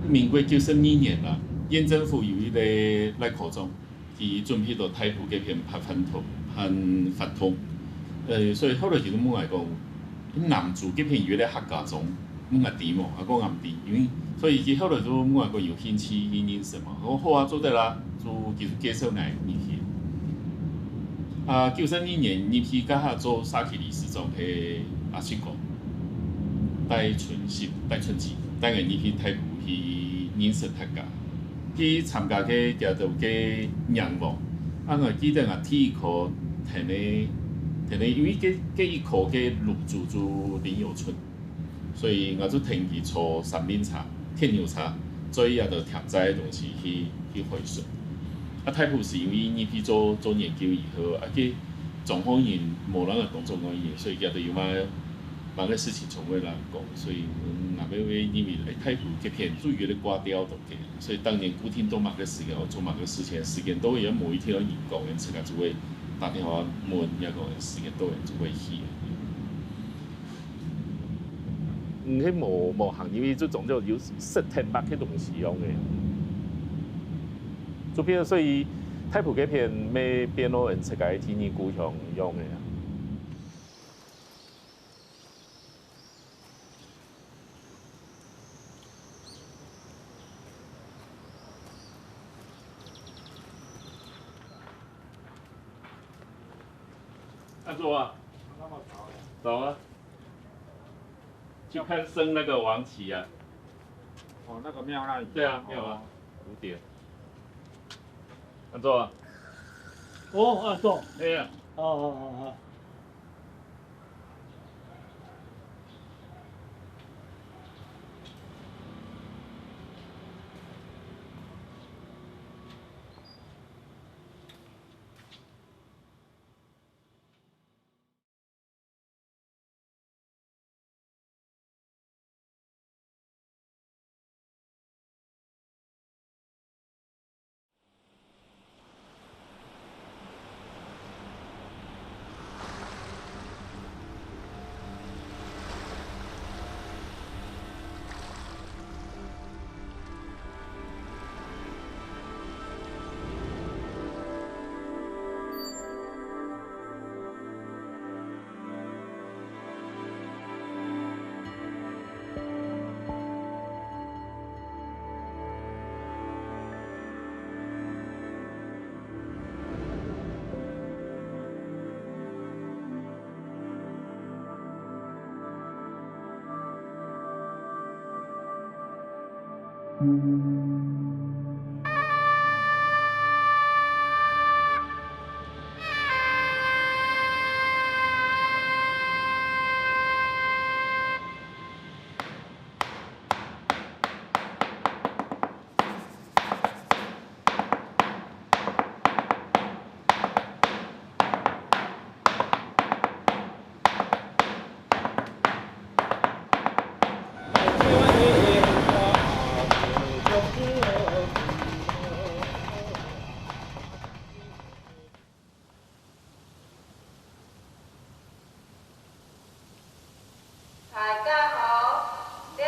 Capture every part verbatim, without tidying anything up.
民國九十二年啦，縣政府有一個賴科長，佢準備到大埔該片辦活動，辦活動。呃，所以後來佢就問𠊎講，南投該片有一個客家庄，問𠊎知無？𠊎講𠊎毋知，因為，所以佢後來就問𠊎講有興趣去認識無？𠊎講好啊，做得啊，就佢就介紹𠊎入去。啊，九十二年入去該下做社區理事長係阿信哥，戴春喜，戴春吉，帶𠊎入去大埔去認識大家。 去參加該，佢兜个迎王。啊，𠊎記得𠊎第一科跈个，跈个，因為該，該一科个路主就林有春，所以𠊎就跈佢坐三輪車、鐵牛車，載一兜添載个東西去，去海脣。啊，大埔時因為入去做，做研究以後，啊，該莊項人無人來講莊項人，所以佢兜有麼个，麼个事情全部來講，所以，嗯，𠊎乜會認為，欸，大埔這片就有點掛掉到 所以當年固定到麼个時間，愛做麼个事情，時間到，也無一定愛人講，自家就會打電話問，也講時間到，就會去。嗯，該無，無行入去，就總就有識忒麼个東西樣个。就變，所以大埔該片乜變到𠊎自家个第二故鄉樣个啊。 按怎啊？早啊。去看升那個王旗啊。哦，那個廟那裡。對啊，廟啊，哦。五點。按怎啊？哦，啊，對。對啊。哦，哦，哦，哦。大家好，這係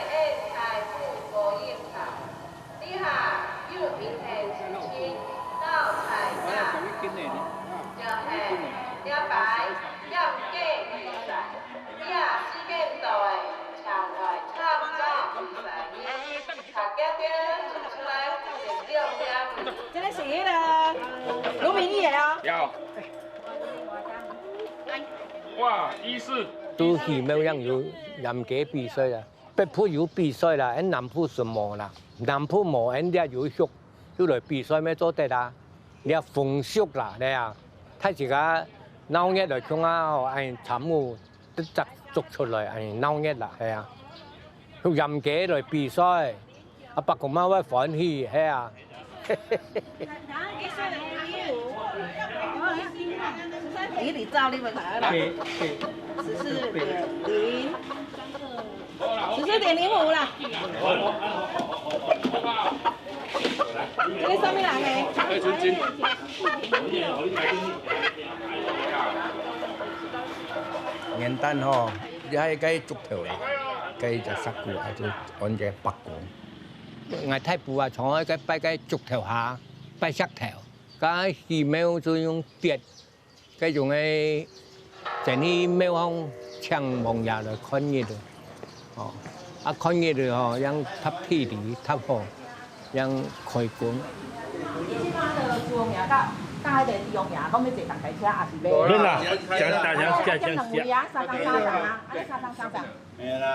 𠊎大埔播音台。這下有明顯事情到大家，就係這擺演歌比賽。這下時間到咧，請來參加比賽个。 這个是那個盧明義个啊。有。哇，意思。都希望有演歌比賽啊，北部有比賽啦，恁南部係無啦，南部無，恁這有畜，就來比賽乜做得啊，這風俗啦，這啊，大自家鬧熱來共下吼，恁參與 得隻捉出來，恁鬧熱啦，係啊。用演歌來比賽，啊，伯公嘛會歡喜，係啊。你，你照你們來啦。對，對。十四點零，十四點零五啦。 這个上面來呢？元旦吼，你還該竹頭啦，該隻石鼓啊，就安隻伯公。𠊎大埔啊，常愛該拜該竹頭下，拜石頭，該起廟就用跌，該種个，真去廟方請王爺來看日咯。哦，啊看日咯吼，樣搭地理搭好，樣開工。你這擺个豬王爺佮佮彼个豬王爺，講欲坐同台車，抑是欲？免啦，講大聲，大聲，大聲。啊，三三三三啊，啊，三三三三。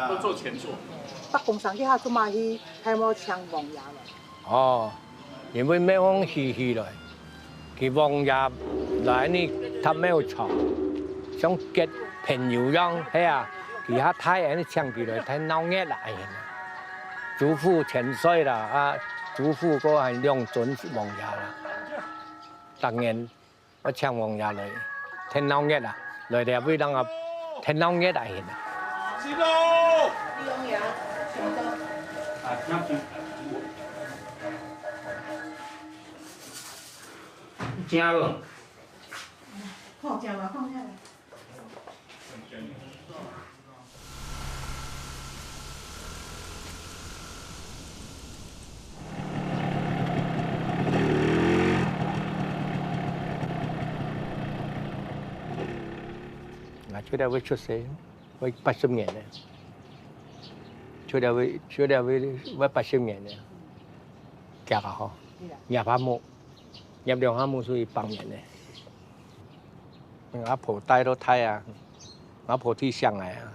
都做前座。北公山去遐做麼去，還無請王爺來？哦，因為廟方起起來，佢王爺來呢，搭廟坐，像結朋友樣，係啊，佢較大人請佢來，太鬧熱啦，哎呀，主府千歲啦，啊，主府个還兩尊王爺啦，當然 我請王爺來，天鬧熱啊，來這位人啊，天鬧熱啊，現啊。正無？好，正無？放下來。 𠊎出來會出世，會八十年了。出來會，出來會，會八十年了。遽啊吼，廿八目，廿兩下目屬於百年了。 阿婆帶到大啊，阿婆提醒𠊎啊。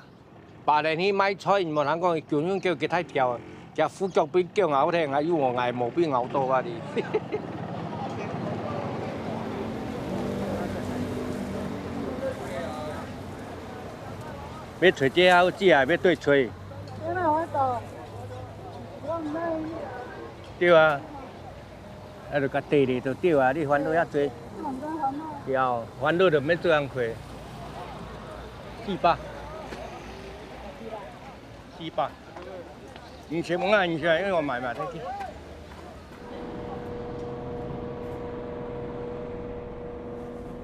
別人去賣菜，無人講，叫人叫佢大條，佢副腳比較拗忒，𠊎又無，𠊎無比拗到啊哩。欲吹這下有姐啊，欲對吹。對啊。 啊，就較短咧就對啊，你煩惱遐濟。對，煩惱就免做工課。四百。四百。你全部按一下，因為我買嘛，再去。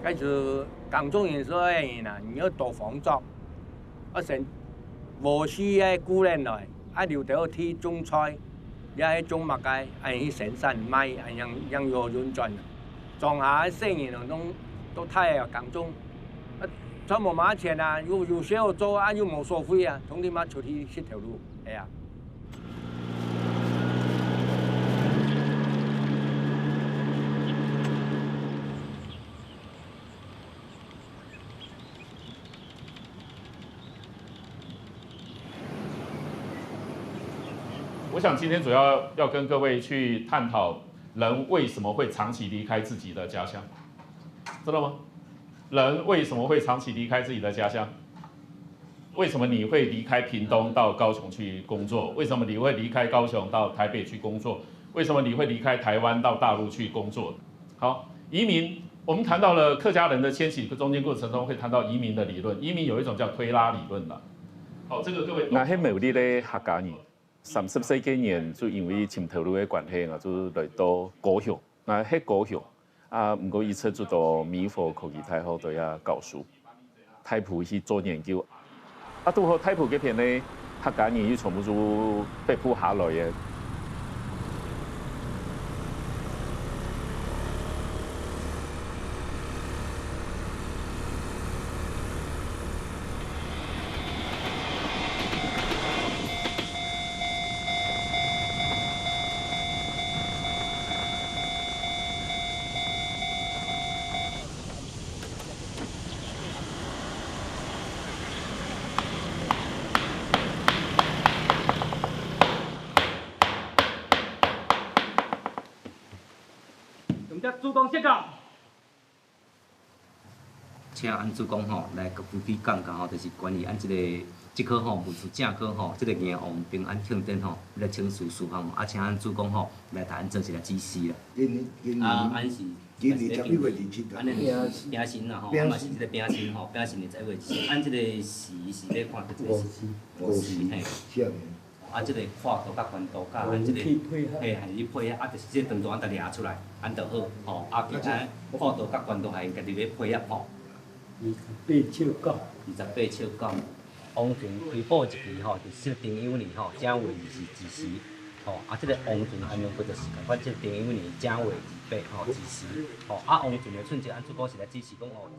該就講中人說，哎，你要多方做。 啊，先無需愛顧人來，啊，留兜去種菜，也係種麼个，啊，去生產賣，啊，樣樣有運轉。莊下个細人攏都大个耕種，啊，賺無麼个錢啊，又有事好做啊，又無所費啊，總之嘛出去食頭路，係啊。 我想今天主要要跟各位去探讨人为什么会长期离开自己的家乡，知道吗？人为什么会长期离开自己的家乡？为什么你会离开屏东到高雄去工作？为什么你会离开高雄到台北去工作？为什么你会离开台湾到大陆去工作？ 好，移民，我们谈到了客家人的迁徙中间过程中，会谈到移民的理论。移民有一种叫推拉理论的。好，这个各位懂。𠊎係苗栗个客家人，三十歲个年就因為尋頭路个關係，𠊎就來到高雄。𠊎係高雄，啊，毋過以前就到美國科技大學在遐教書。 大埔去做研究。啊，堵好大埔該片呢，客家人又全部就北部下來个。 用隻珠光石角。請恁主講吼，來佮各位講講吼，就是關於恁這个這科吼，文史正科吼，這个迎王平安慶典吼，來請示示範吼，啊，請恁主講吼，來共恁做一个指示啦。今年，今年，啊，恁是今年十一月二七號。恁个平身啦吼，平身。啊嘛是這个平身吼，平身二十一月二七，恁這个時是咧看這个時。五時。五時，嘿。是啊。 啊，這个闊度佮寬度，佮按這个，人去配合。嘿，嘿，去配合，啊，就是這个長度按呢掠出來，按呢就好，吼，啊，其他闊度佮寬度還家己愛配合，吼。二十八尺九。二十八尺九。王平開寶一期吼，就是這个丁酉年吼，正月二十，二十，吼，啊，這个王船恁樣，或者是講，反正等於你正月二八，吼，之時，吼，啊，王船的春節，按主角是來支持講，吼。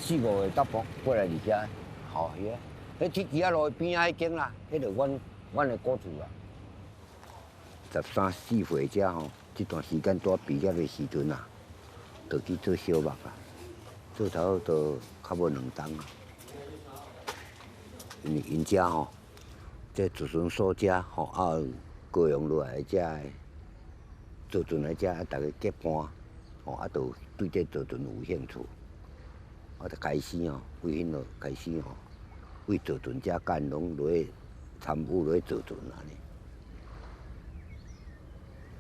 四五个搭伙過來佇遮，吼，彼，彼鐵枝仔路邊仔彼間啦，彼就阮，阮的故厝啦。十三四歲遮吼，這段時間拄畢業的時陣啊，就去做小木啊，做頭都較無兩冬啊。因為𪜶遮吼， 這自船所遮吼，啊，高雄落來遮的，坐船來遮，啊，逐家結伴，吼，啊，就對這坐船有興趣。啊，就開始吼，對彼落開始吼，對坐船遮間攏落去參與落去坐船按呢。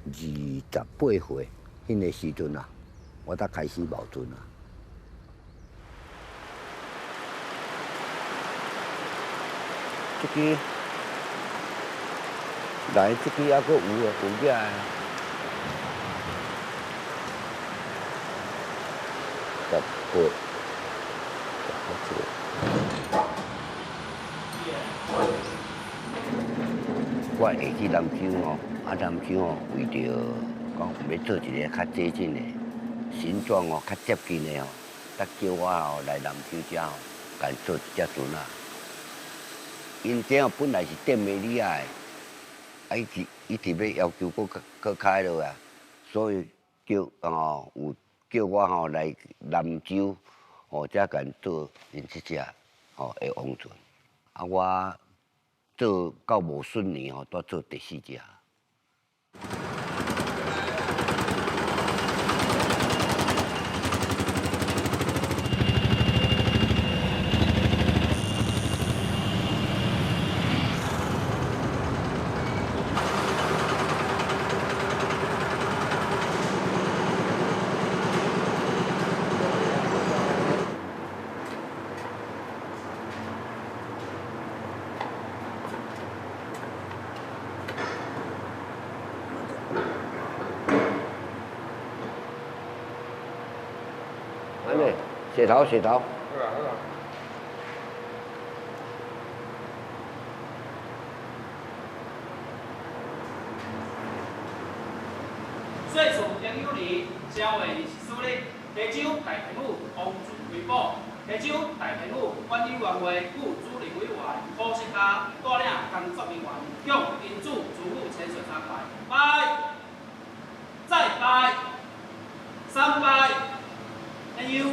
二十八歲，彼个時陣啊，我才開始貿船啊。 這支，來，這支猶閣有啊，有影啊。十八，十八歲。我會去南州吼，啊，南州吼，為著講欲做一个較接近的，形狀吼，較接近的吼。 才叫我吼來南州遮吼，共𪜶做一隻船仔。𪜶這吼本來是踮馬里仔的，啊，一直，一直欲要求閣，閣開落啊，所以叫，吼，有叫我吼來南州，吼，才共𪜶做𪜶這隻，吼，的王船。啊，我做到無順利吼，才做第四隻。對，洗頭，洗頭。好啊，好啊。歲次丁幼兒，社會人士蘇力，地州大朋友王俊輝補，地州大朋友管理委員會副主任委員許淑霞帶領工作人員向金主祖父千歲參拜。拜。 再拜，三拜，還有，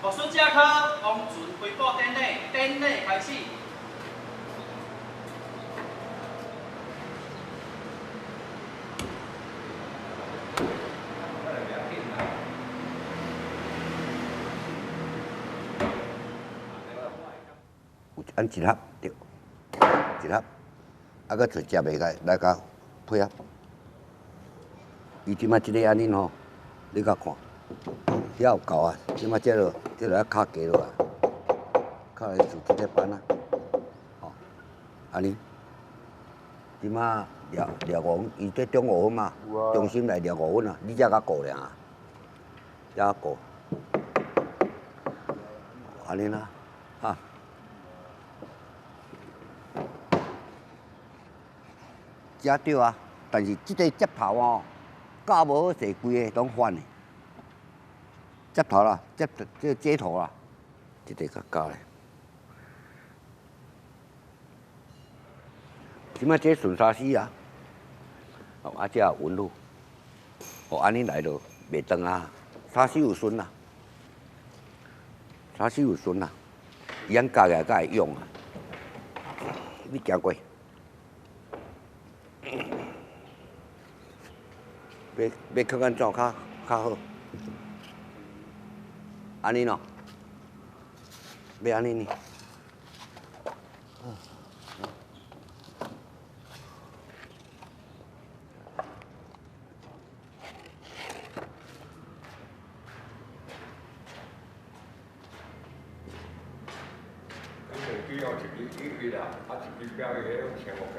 學術者科王俊輝補典禮，典禮開始。 有按一盒，對，一盒，啊，閣摕食个來，來甲配合。伊即馬即个按呢吼，你甲看，遐有夠啊！即馬即落，即落愛較低落啊，較來做即个班啊，吼，按呢。即馬掠，掠五分，伊這中五分嘛，有啊。中心來掠五分啊，你才甲顧爾啊，才顧。按呢啦，哈。 遮對啊，但是即个接頭哦，教無好勢，規个攏反的。接頭啦，接，這个接頭啦，即个較教咧。即擺這順沙絲啊，哦，啊，這也穩路。 哦，按呢來就袂斷啊，沙絲有順啊，沙絲有順啊，伊按教起來才會用啊。你行過，欲，欲看按怎較，較好。按呢咯，欲按呢呢。 你兩支用一支一支啦，啊，一支標一个用千五个。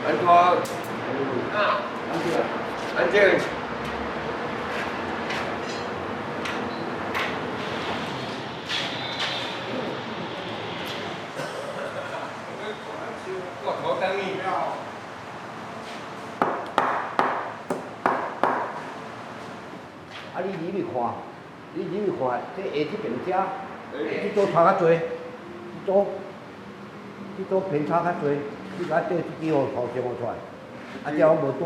安全。啊。安全。安全。 啊，你入去看，你入去看，這下這邊遮，這組差較濟，這組，這組偏差較濟，你共對這支予頭先予出來，啊，遮攏無拄。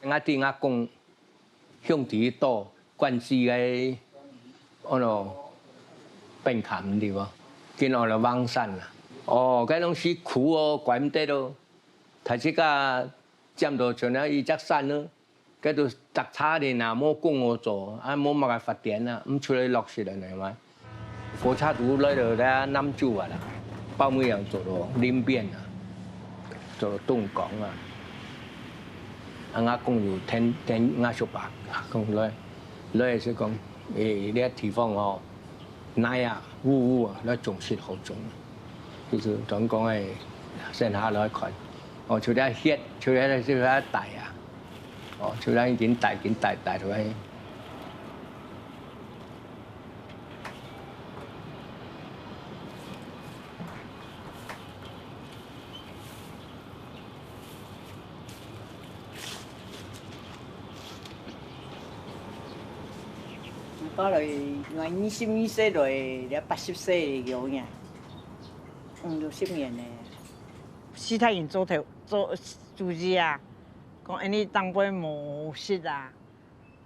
𠊎知𠊎公兄弟到關西个，安到兵崁對無？緊安到橫山啊。哦，該當時苦哦，怪毋得哦。大自家尖到像那一隻山哦，該都搭車人啊，無公路做，啊無麼个發展啊，毋出來落實了呢嘛。 火車頭來到這南州啊啦，報名做到林邊啊，做到東港啊。啊，𠊎公就聽聽𠊎叔伯講來，來係講，誒，這地方哦，泥啊，烏烏啊，來種樹好種。就是專講誒，先下來看，哦，就這歇，就這就這帶啊，哦，就這緊帶緊帶帶落來。 到了，𠊎二十二歲來，了八十歲个樣，五六十年呢。四大人做頭做主席啊，講恁呢當輩無食啊，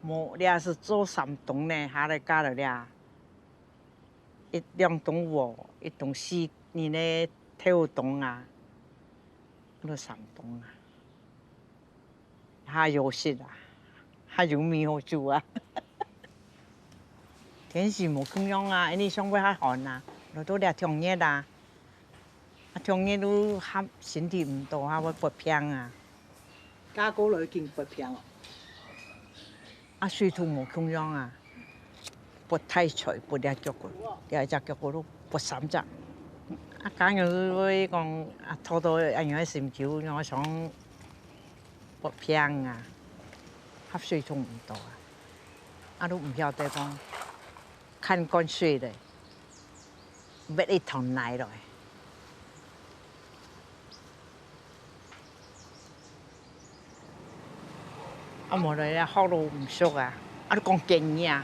無這係做三冬呢，下來嫁了了。 一兩冬無，一冬死，人个頭冬啊，都三冬啊，還有食啊，還有米好煮啊。天時無共樣啊，恁呢上背較寒啊，落到這長熱啊，啊長熱都還身體毋到，還會發病啊。嫁過來已經發病哦。 啊，水土無共樣啊，發大財，發這腳骨，這一隻腳骨都發三隻。啊，家人會講，啊，拖到恁樣个心臼，𠊎想發病啊，合水土毋到啊，啊，都毋曉得講，看慣水咧。 挖一桶泥來。啊，無來啊，學老毋熟啊，啊，就講建議啊。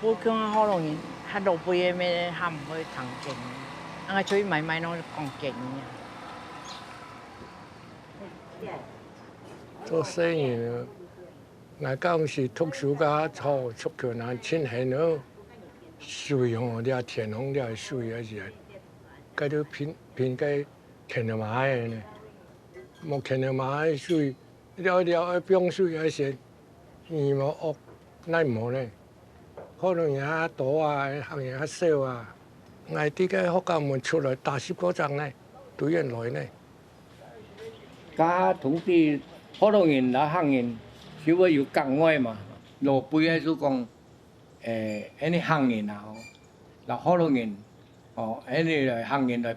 我講啊，學老人，較老輩个咩，較毋會聽建議。啊，𠊎出去買賣，攏講建議啊。做生意呢， 𠊎當時讀書个時節，出去那盡寒哦，水哦，這天風這水啊熱，該就拼，拼該田仔嫲个呢。無田仔嫲个水，了了愛放水个時，你無惡，哪無呢？可能也多啊，行也少啊。𠊎對該學校門出來打十過轉呢，對遠來呢。 該通知學老人摎客人，就會有講話嘛。老輩个就講，誒，恁呢客人啊，吼，摎學老人，哦，恁呢來客人來，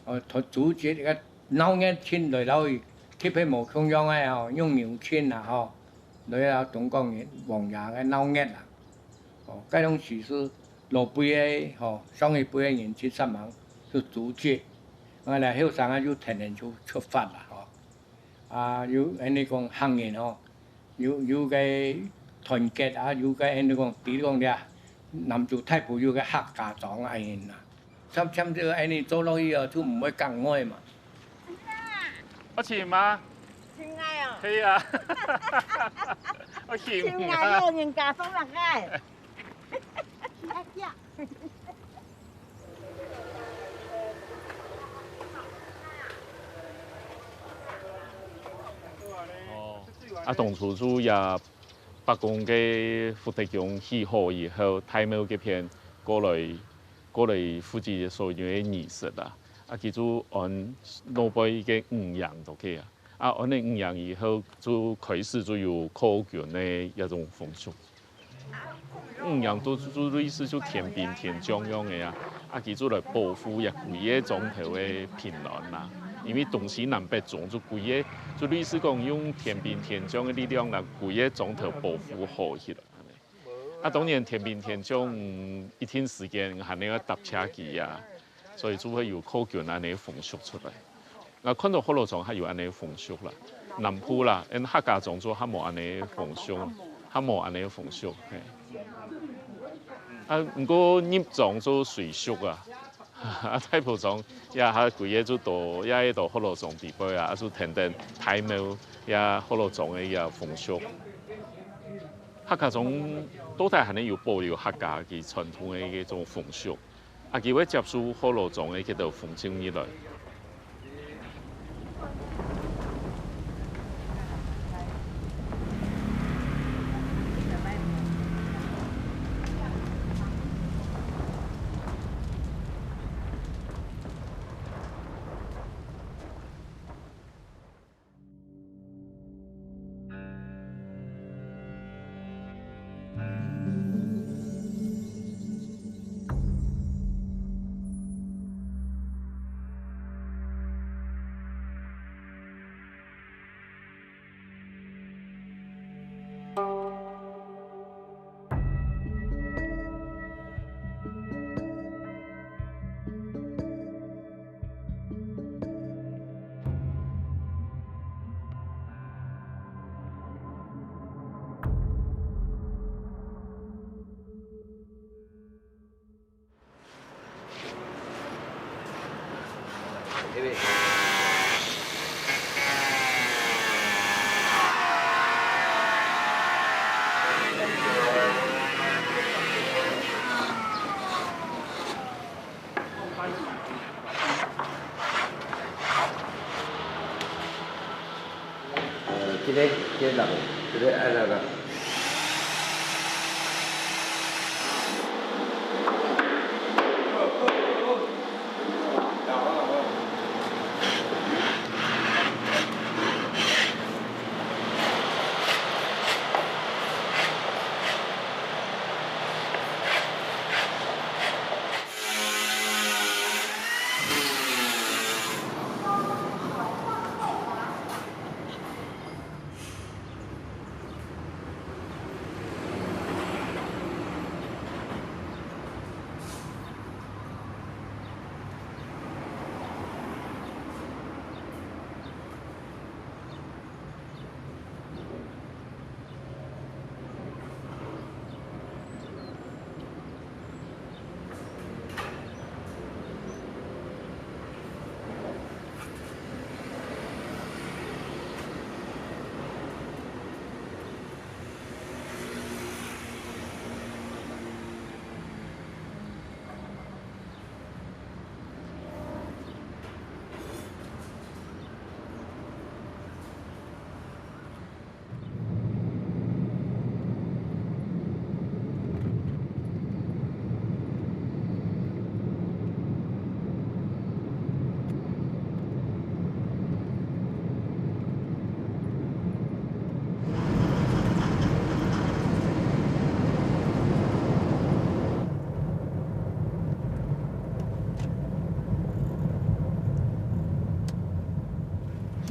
哦，組織个鬧熱親來摎佢，特別無共樣个吼，用牛親啊，吼，來摎東港人王爺个鬧熱啊。哦，該種時節，老輩个，吼，上一輩个人去煞猛去組織，啊，來後生个就天天就出發啦，吼。 啊，有恁呢講客人吼，有，有个團結啊，有个恁呢講，比如講這，南州大埔有个客家莊啊，恁呢啦。參，參這个恁呢做落去哦，就毋會講話嘛。阿琴啊？親愛哦。係啊。阿琴啊。親愛哦，人家送來个。 哦，啊，當初就也伯公个福德宮起好以後，大廟該片過來，過來負責所有个儀式啊。啊，佢就安老輩个五營在該啊。啊，安了五營以後，就開始就有犒軍个這種風俗。 五營都，都類似就天兵天將樣个啊，啊，佢就來保護這歸个莊頭个平安啦。因為東西南北中就歸个，就類似講用天兵天將个力量，摎歸个莊頭保護好起來。啊，當然天兵天將，嗯，一定時間還愛搭車佢啊，所以就會有犒軍恁呢个風俗出來。 𠊎看到學老莊還有恁呢个風俗啦，南部啦，𫣆客家莊就還無恁呢个風俗，還無恁呢个風俗，嘿。啊，毋過入莊就隨俗啊，啊，大埔庄也下幾个就到，也到學老庄地背啊，啊，就跈等大廟也學老庄个一个風俗。客家庄到底還係有保留客家个傳統个一種風俗，啊，佢會接受學老庄个這兜風俗入來。呃，這个，這个六个，這个愛六个。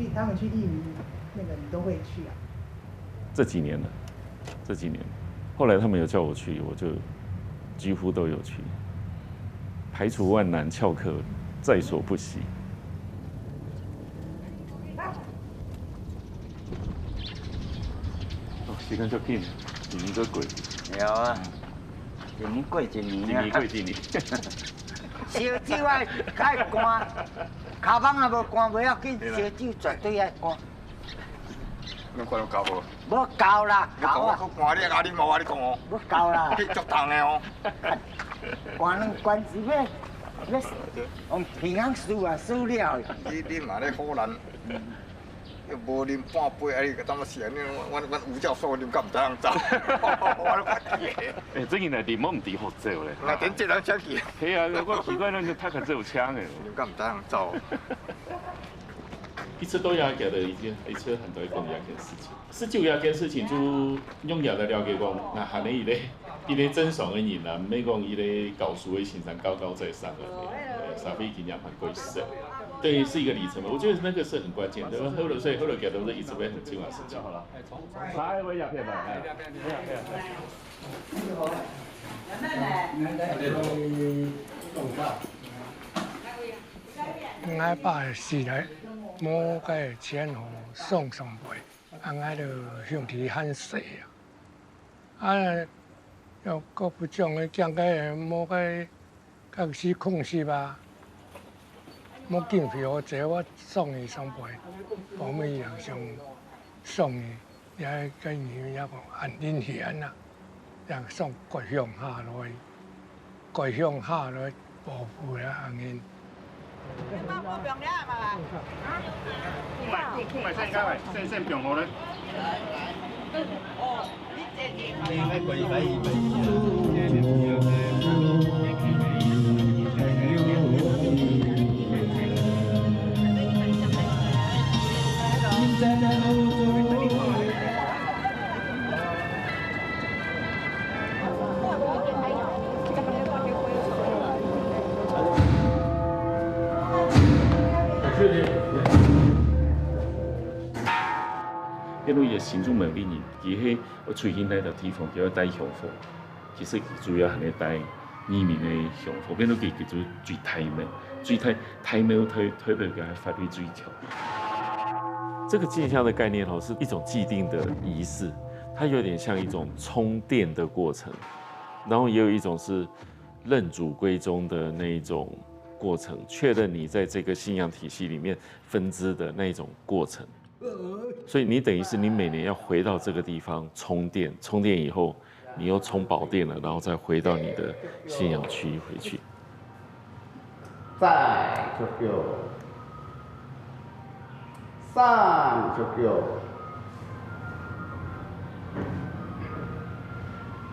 去，他们去义乌那个，你都会去啊？这几年了，这几年。后来他们有叫我去，我就几乎都有去，排除万难，翘课在所不惜。哦，时间足紧，一年都过去。有啊，一年过一年啊。一年过一年。烧酒啊，较会寒，卡邦也无寒，袂要紧，对啦。烧酒绝对爱寒。 你看有够无？无够啦，你讲我够啊。去看你个，你无啊？你讲哦。无够啦。你足重的哦。寒两寒是要，要用平安水啊，水了。你，你嘛咧好难，又无啉半杯，啊，你个当时啊，你，阮，阮吴教授啉甲毋知通走，我都快气的。哎，最近来啉，我毋知好酒咧。那点这人想去。嘿啊，我奇怪，那个他可是有枪哎。啉甲毋知通走。 一直都要给的一件，一直很多讲一件事情。十九一件事情就用也来了解讲，那还有一个，一个正常的人啊，毋係讲一个教书的先生高高在上的，呃，社会经验很过少。对，是一个里程碑。我觉得那个是很关键的。后来，所以后来给的是一直会很重要的事情。好了，下一位叶片吧，哎。𠊎爸死了，無个錢好送上輩，啊，𠊎就兄弟還細啊。啊，又各不將个，將个無个確實空襲啊，無經費好濟，我送去上背，後尾也想送去，也該人也講恁恁遠啊，也送各鄉下落去，各鄉下落去保護啊，恁樣。 變到一個新竹苗栗人，佢係愛出去哪個地方，佢愛帶香火。其實佢主要還係帶義民个香火，變到佢，佢就最大廟，最大，大廟代，代表佢个法力最強。這個進香的概念吼，是一種既定的儀式，它有點像一種充電的過程，然後也有一種是認祖歸宗的那一種過程，確認你在這個信仰體系裡面分支的那一種過程。所以你等於是你每年要回到這個地方充電，充電以後，你又充飽電了，然後再回到你的信仰區域回去。 再十九，三十九。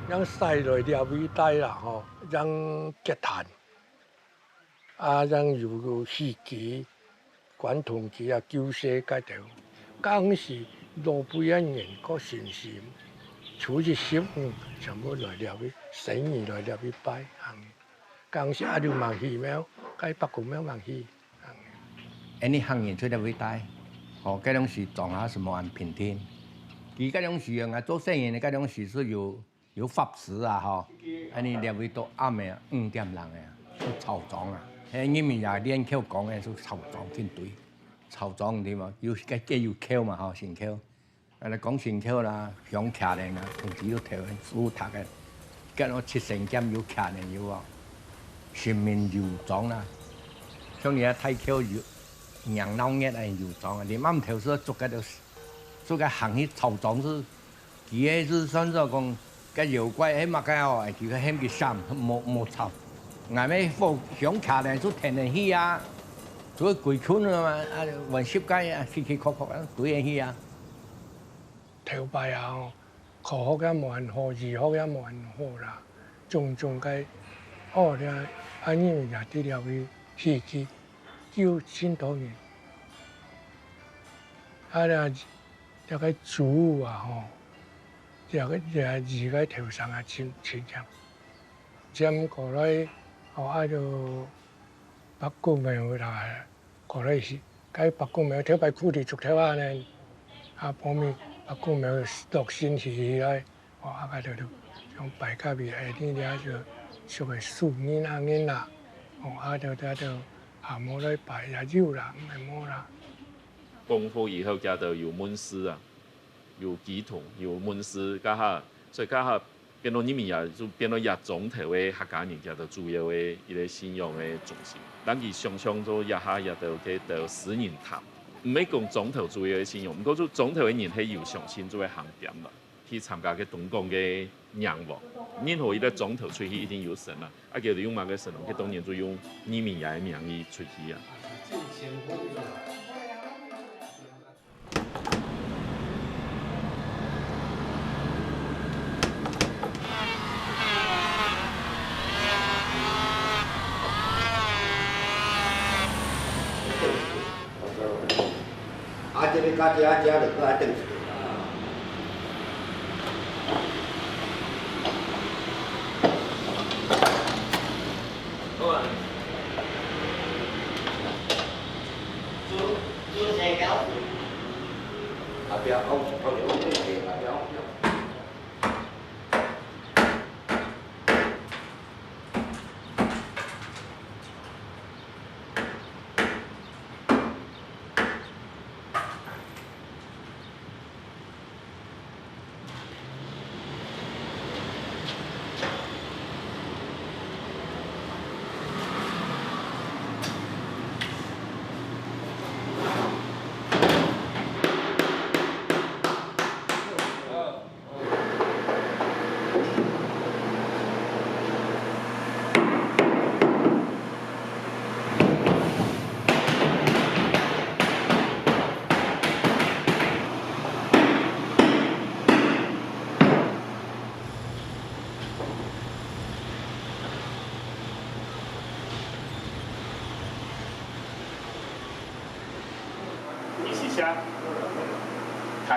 正駛來這位帶啦吼，正結壇，啊，正有，有戲劇、管筒劇啊、救世該兜。當時老輩个人較信心，初一十五全部來這位，生日來這位拜，恁樣。 當時阿舅嘛去廟，該伯公廟嘛去。恁呢客人出來會帶，吼，該種時莊下係無恁平定。佢該種時啊，做生意个該種時係有，有法事啊，吼。恁呢這位到暗个五點零个，就吵莊啊。係人民也練口講个，就吵莊緊對，吵莊對嘛，有該，該有口嘛，吼，新口。 啊，你講辛苦啦，鄉下人啊，同時又頭先負責个，跟我七星劍有徛人有無？神明有莊啦，像你啊大橋有，娘老月啊有莊啊，你暗頭係捉个都，捉个行去吵莊係，佢个係算做講，个妖怪係麼个哦，佢个喊佢閃，無無吵。𠊎乜火鄉下人就天天去啊，就會鬼困啊嘛，啊，玩十个啊，去去哭哭啊，對人去啊。 頭擺啊吼，科學也無恁好，醫學也無恁好啦，種種个，哦，這阿仁也得了去戲劇，救盡多人。啊，這，這个豬啊吼，這个，這个醫个頭上啊，真，真強。接過來，哦，啊，就 伯公廟啦，過來是，該伯公廟頭擺苦地竹頭啊呢，啊，後面伯公廟落成起起來，哦，啊，該就，就像拜甲比，哎，你這就，就个樹人啊人啦，哦，啊，就，就，就，啊，無來拜也有啦，毋係無啦。講好以後，佢兜有門市啊，有乩童，有門市，該下，所以該下 變到義民爺就變到這莊頭个客家人，佢兜主要个一個信仰个中心。但佢想像做這下這兜个兜私人堂，毋係講莊頭主要个信仰，毋過就莊頭个人係有相信做个行店嘛，去參加个東港个迎王。任何一個莊頭出去一定有神啊，啊，佢兜用麼个神咯？佢當然就用義民爺个名義出去啊。 啊，這个加這啊，這就過來等一下。好啊。 後壁放，放，放，後壁放。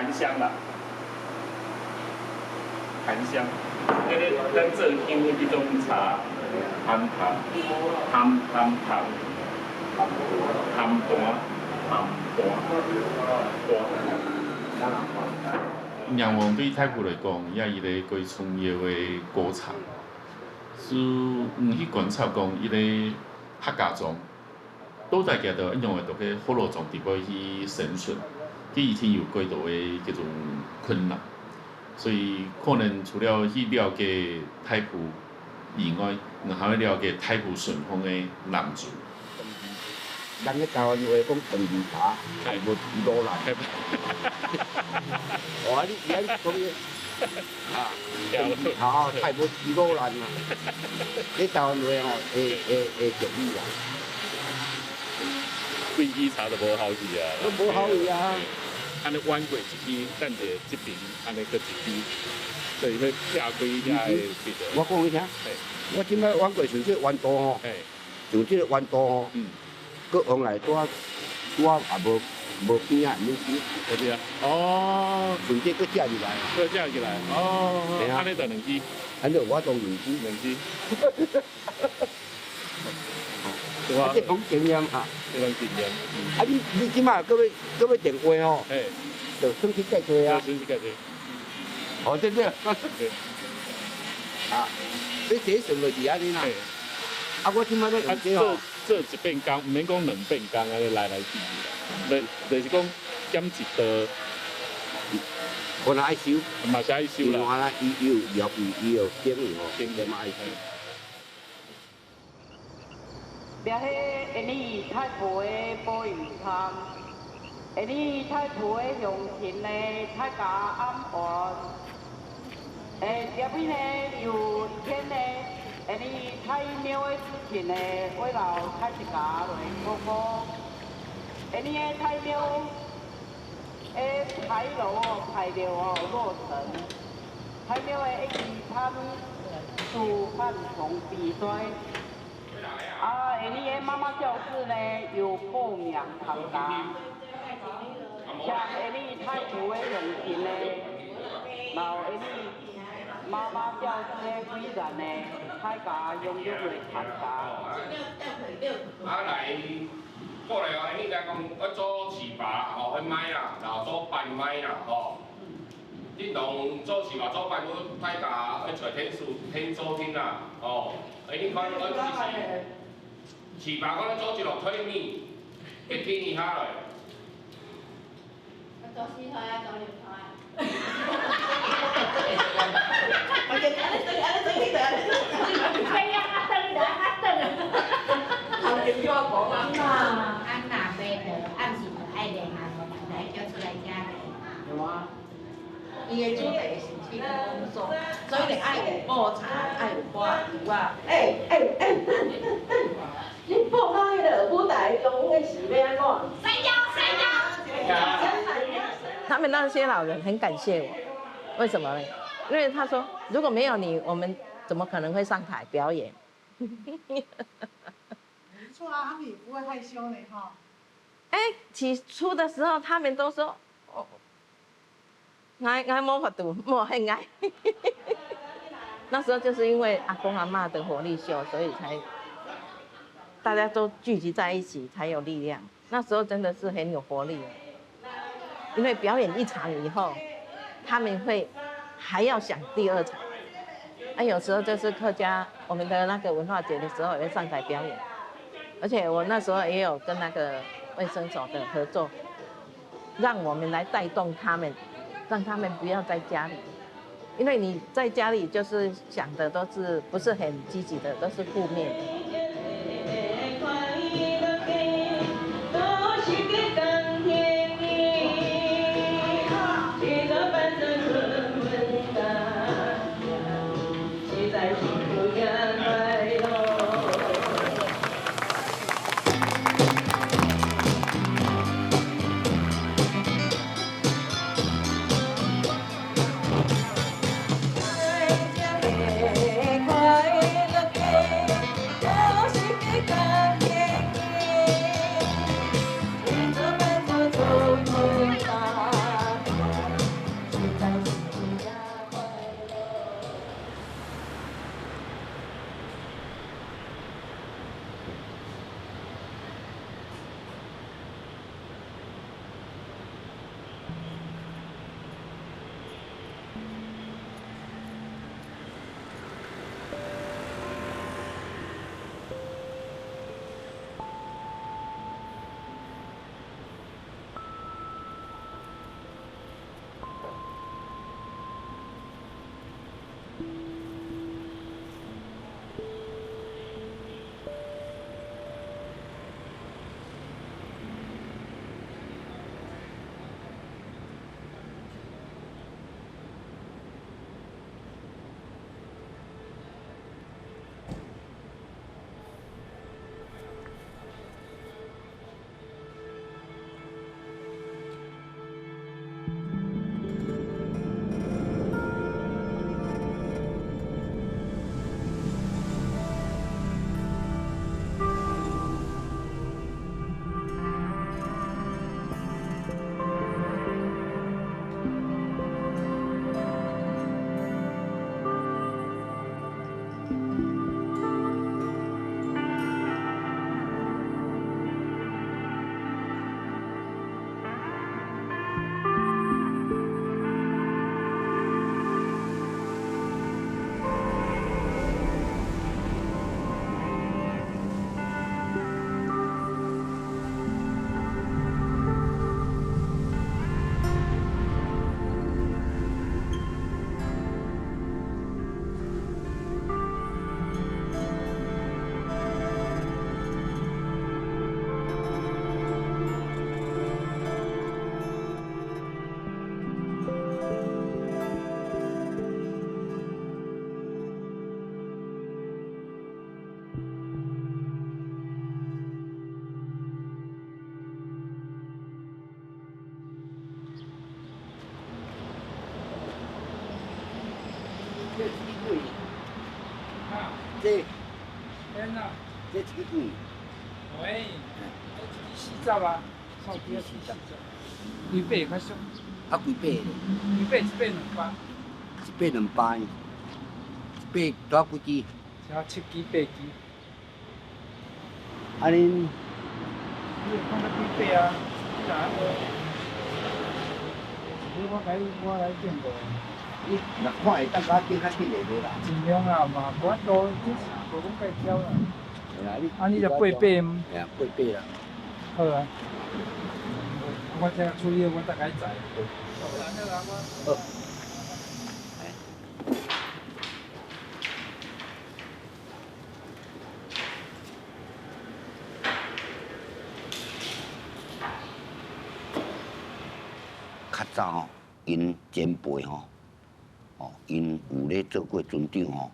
含香啦，含香。這个咱做香的彼種茶，含含含含含，含淡含淡淡。迎王對大埔來講，也係一个蓋重要个過程。就，嗯，去觀察講，一个客家庄 到底佢兜仰會在該福佬庄底背去生存，佢一定有幾多个這種困難。所以可能除了去了解大埔以外，你還要了解大埔順風个南州。人个台灣話講長期茶，大埔一路爛。哦，你，你安尼講个，啊，長期茶，大埔一路爛啊。你台灣話吼，會，會，會俗語啊。 貴氣茶都無好去啊。都無好去啊。安尼彎過一支，等下這邊安尼閣一支，所以會拆開遐个別个。我講你聽，嘿。我這擺彎過像這个彎道吼，嘿。像這个彎道吼，嗯。閣往內拄仔，拄仔也無，無邊仔，無邊。無邊啊。哦。像這閣接入來。閣接入來。哦，嘿啊。安尼就兩支。安尼有法度兩支。兩支。 對啊。啊，這講經驗啊。這講經驗。嗯。啊，你，你這馬閣欲，閣欲電話吼？嘿。就先去解決啊。對，先去解決。哦，對，對。對。啊，你第一順序是安尼啦。嘿。啊，我這馬欲用這吼。啊，做，做一遍工，毋免講兩遍工，安尼來來去去啦。就，就是講減一道。本來愛修。嘛是愛修啦。因為伊有，伊有，伊有經驗吼，經驗嘛愛修。嘿。 這係𠊎俚大埔个保育站，𠊎俚大埔个鄉親呢，大家暗安。誒，這位呢有一件呢，𠊎俚大廟个事情呢，會摎大自家來報告。𠊎俚个大廟 个牌樓哦，牌樓哦，落成，大廟个一期參與翻牆比賽。啊，𠊎俚个媽媽教室呢，有報名參加。像𠊎俚大埔个鄉親呢，摎𠊎俚媽媽教室个會員呢，大家踴躍來參加。啊，來 過來哦，𠊎俚來講，愛做粢粑吼，愛賣啦，然後做粄賣啦吼。叮咚，做粢粑做粄，大家愛揣天數，天做定啦吼。𠊎俚看愛自己，粢粑可能做一落退米，一斤以下來。 做四台啊，做六台啊。反正安尼算，安尼算，你就安尼算。哎呀，啊等，你就啊等。行情就要講啊。啊，若買著，暗時就愛練啊，就愛叫出來食咧。有啊。伊的主題是去工作，所以你愛有補茶，愛有歌，有啊。哎，哎，哎，等，等，等。 你報告彼个舞台中的是欲按怎？他们那些老人很感谢我，为什么呢？因为他说，如果没有你，我们怎么可能会上台表演？没错啊，他们也不会害羞呢，哈。哎，起初的时候，他们都说，哦， 𠊎，𠊎無法度，無很愛。那時候就是因為阿公阿嬤的活力秀，所以才大家都聚集在一起，才有力量。那時候真的是很有活力，因為表演一場以後，他們會還要想第二場。啊，有時候就是客家，我們的那個文化節的時候也會上台表演，而且我那時候也有跟那個衛生所的合作， 让我们来带动他们，让他们不要在家里，因为你在家里就是想的都是不是很积极的，都是负面的。這一支幾？啊，這，天哪！這一支幾？喂，嗯。這一支四十啊，上邊四十。幾百較俗。啊，幾百咧？幾百一百兩百。一百兩百，一百多幾支？ 只要七支八支。啊，恁，你有看到幾百啊？你哪會無？我來，我來見過。你若看會當，較緊較緊就好啦。盡量啦嘛，無法度，這是無講介刁啦。嘿啦，你啊，你就八百。嘿啊，八百啦。好啊。我這樣出去，我大概知。好。好。哎。 較早吼，𪜶前輩吼，吼，𪜶有咧做過船長吼，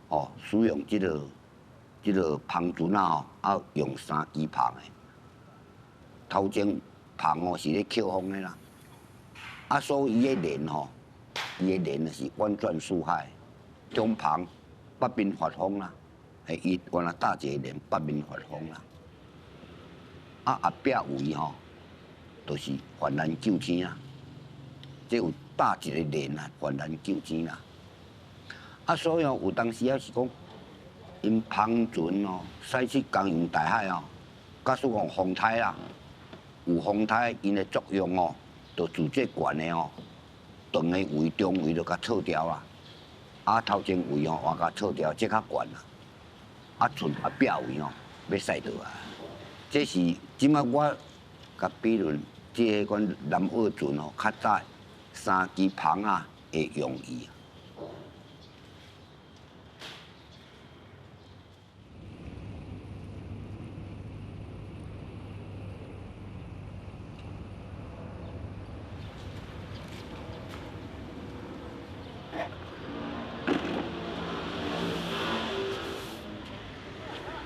吼，使用這个，這个帆船啊吼，啊用三支帆的。 頭前帆哦是咧抾風的啦。啊，所以伊的輪吼，伊的輪就是彎轉四海，中帆北面發風啦，嘿，伊原來搭一个輪北面發風啦。啊，後壁位吼，就是帆攔救生啊，這有搭一个輪啊，帆攔救生啦。 啊，所以哦，有當時啊是講，𪜶帆船哦，駛出江洋大海哦，假使講風颱啦，有風颱，𪜶的作用哦，就自這懸的哦，長的位、中位就共剉掉啊，啊，頭前位哦，也共剉掉，這較懸啊。啊，賰後壁位哦，欲駛落來。這是這擺我共比論，這个款南澳船哦，較早三支帆仔的用意啊。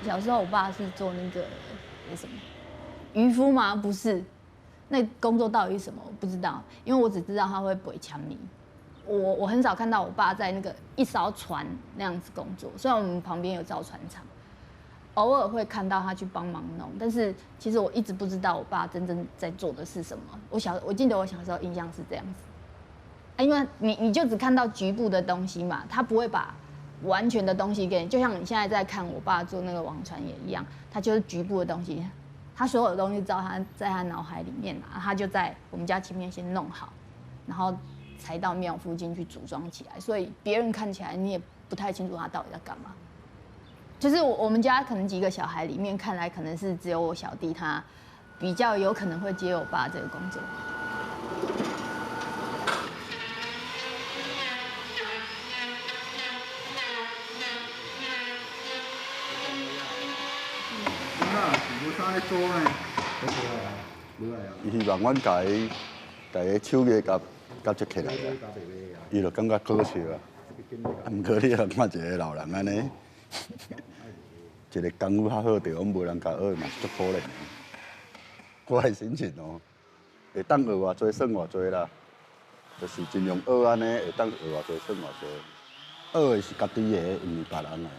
小时候，我爸是做那个，那什么，渔夫吗？不是，那工作到底是什么？我不知道，因为我只知道他会背抢米。我我很少看到我爸在那个一艘船那样子工作，虽然我们旁边有造船厂，偶尔会看到他去帮忙弄，但是其实我一直不知道我爸真正在做的是什么。我小我记得我小时候印象是这样子。 啊，因为你你就只看到局部的东西嘛，他不会把完全的东西给你，就像你现在在看我爸做那个王船也一样，他就是局部的东西，他所有的东西知道他在他脑海里面嘛，他就在我们家前面先弄好，然后才到廟附近去組裝起來，所以別人看起來你也不太清楚他到底在幹嘛。就是我我們家可能幾個小孩裡面看來，可能是只有我小弟他比較有可能會接我爸這個工作。伊希望阮家己家己手藝甲甲接起來啊，伊就感覺可惜啊。啊，毋過你若看一个老人安尼，一个功夫較好，就講無人甲學嘛是足可憐的。我的心情哦，會當學偌濟算偌濟啦，就是盡量學安尼，會當學偌濟算偌濟。學的是家己的，毋是別人的。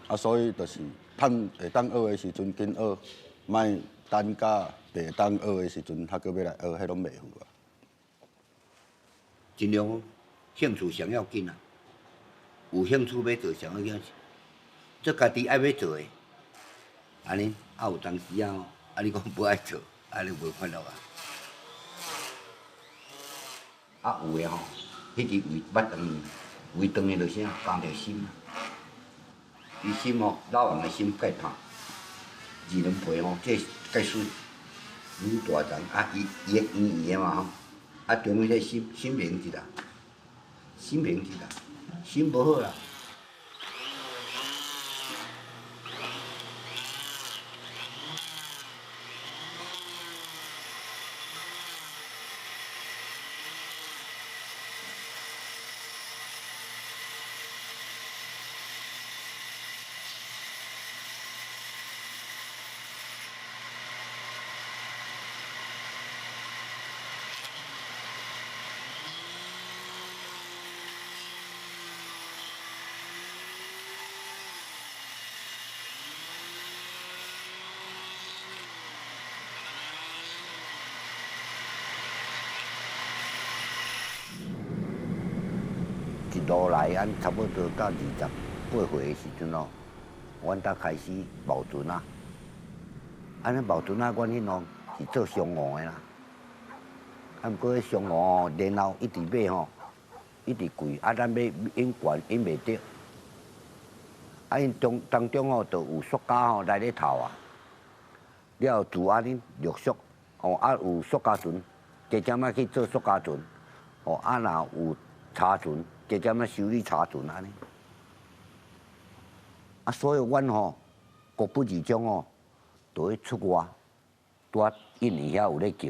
啊，所以就是趁會當學的時陣緊學，莫等甲袂當學的時陣，才閣欲來學，迄攏袂赴啊。 盡量哦，興趣上要緊啊。有興趣要做上要緊，做家己愛要做的，安尼啊有當時啊，啊你講不愛做，啊你無快樂啊。啊有的吼，迄个胃捌斷，胃斷的就是啊，伤着心啊。 伊心吼，老人的心介歹，二郎皮吼，这介水愈大層啊，伊伊个圆圆的嘛吼，啊中间这心心平一下，心平一下，心无好啦。 一路來，咱差不多到二十八歲的時陣咯，阮才開始貿船啊。安尼貿船啊，阮迄陣是做商務的啦。啊，毋過商務哦，然後一直買吼， 一直貴，啊，咱要引懸引袂著。啊，因中當中吼，就有塑膠吼來咧偷啊。了後就安尼陸續，吼，啊有塑膠船，加減仔去做塑膠船，吼，啊若有柴船，加減仔修理柴船安尼。啊，所以阮吼，各不而將吼，就會出外。 拄仔印尼遐有咧叫，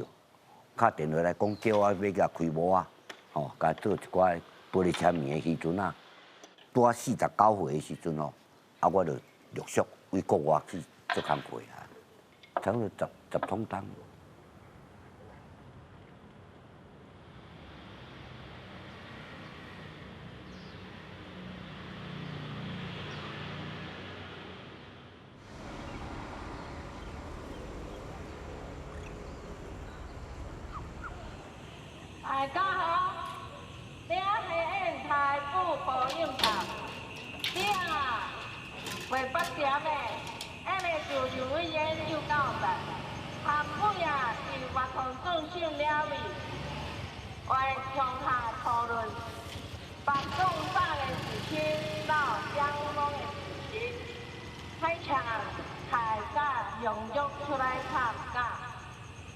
敲電話來講叫我要甲開模啊，吼，甲做一寡玻璃簽名的時陣啊，拄仔四十九歲的時陣吼，啊，我就陸續對國外去做工課啊，差不多十十捅冬。 大家好，這係𫣆大埔播音台，這下八點的，𫣆个主持人有交代，下尾仔是活動中心了位，會共下討論八公三个事情，到相關个事情。 還請大家踴躍出來參加。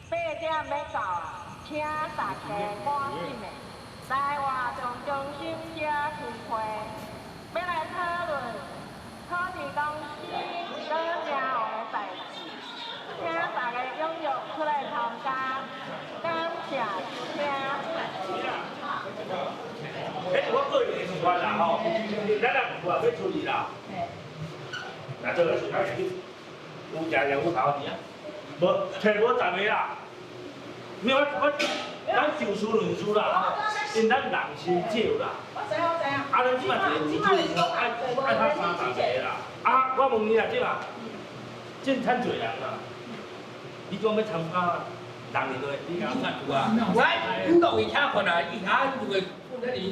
八點欲到啊，請大家趕緊的來活動中心遮開會，欲來討論土地公司佮廟方的代誌，請大家踴躍出來參加。感謝收聽。彼是我個人的想法啦吼，咱也無話欲處理啦。 若做伙想愛去，有食有頭錢啊，無，揣無十个啦。沒有，我，我，咱就事論事啦，因咱人傷少啦。我知，我知啊。啊，咱這擺一个有出，愛，愛較三十个啦。啊，我問你啊，這馬，真趁濟人啊，你講欲參加，人會多，你敢有啊？來，你落去遐看啊，伊遐有个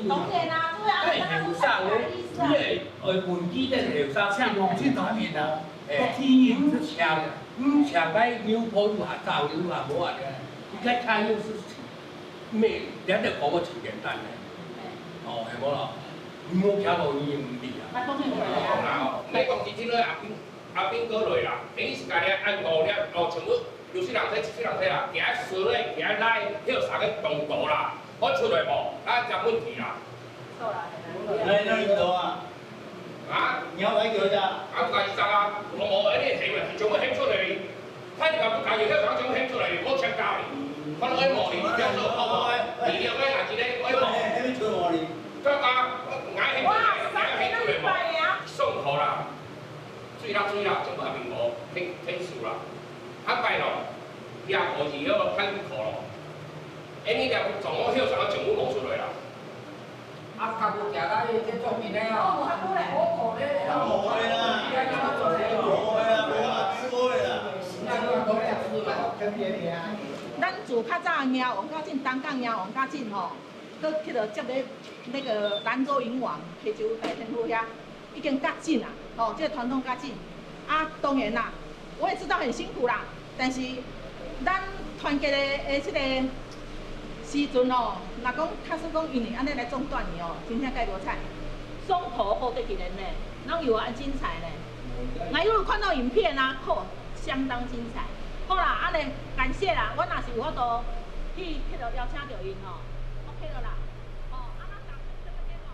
當然啦，對啊，你後生的，你的，呃，問題等後生，請講清楚面啊。哎，第一，毋請，毋請該牛婆路下走，路下無啊，你該看又是毋係，你這个講个真簡單呢。哦，係無咯？你無徛到你毋知啊。啊，當然無啦。好啦，你講起這个阿兵，阿兵哥來啦，你是家己按到了，哦，全部六十人體、七十人體啦，行來順咧，行來，迄三个動作啦，我出來無？啊，有問題啦。來，哪裡走啊？ 啊？你要來叫一下。啊，不敢一張啊，我無，哎，你喊啊，全部喊出來。他就講不敢，有些人全部喊出來，我全教你。他都愛罵你，你不要做好不好？你兩个啊，今天我愛罵。喊出來你。對啊，我愛喊出來，哇，你愛喊出來無？送好啦，水啦水啦，全部還沒無，天天數啦，他拜咯，也可以，要看口咯。哎，你兩个總共有啥个全部摸出来啦？ 啊，較無行到去，這做面的哦。無較好咧，好可憐咧。無會啦，無會啦，無啊，無會啦。咱自較早的王家靖，東港王家靖吼，都去到接咧那個蘭州銀王，溪州大天后遐，已經較緊啊，吼，這个傳統較緊。啊，當然啦， 我也知道很辛苦啦，但是咱團結的，的這个時陣哦，若講假使講因為安尼來中斷你哦，真正蓋無彩。上頭好得去人呢，哪有安精彩呢？𠊎有看到影片啊，吼，相當精彩。好啦，安尼感謝啦，我若是有法度去，去到邀請到因吼，OK了啦。哦，啊，咱同齊做伙哦。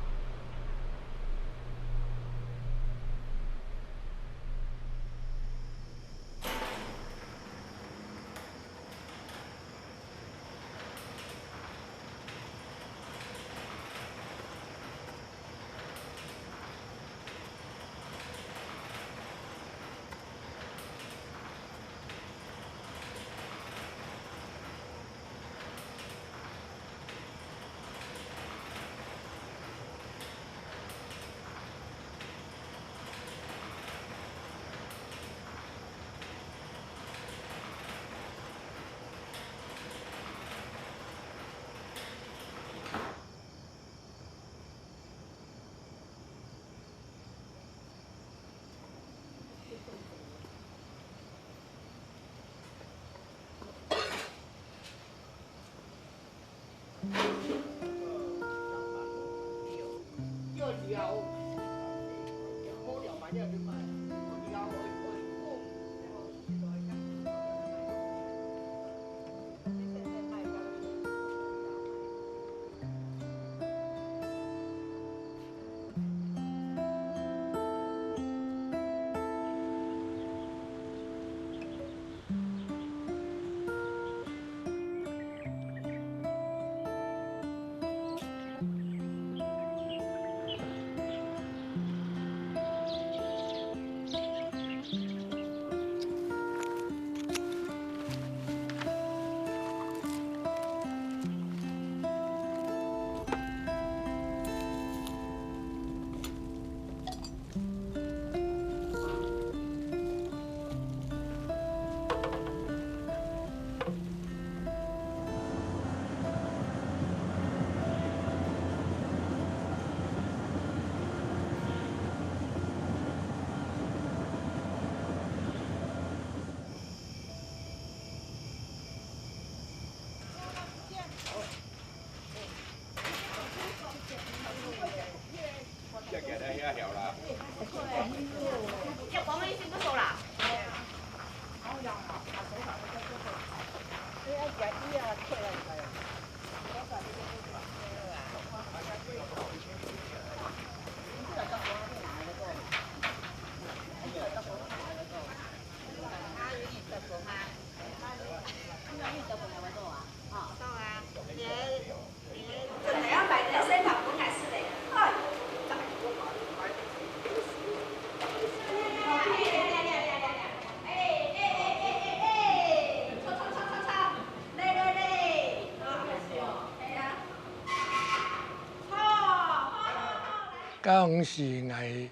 該當時𠊎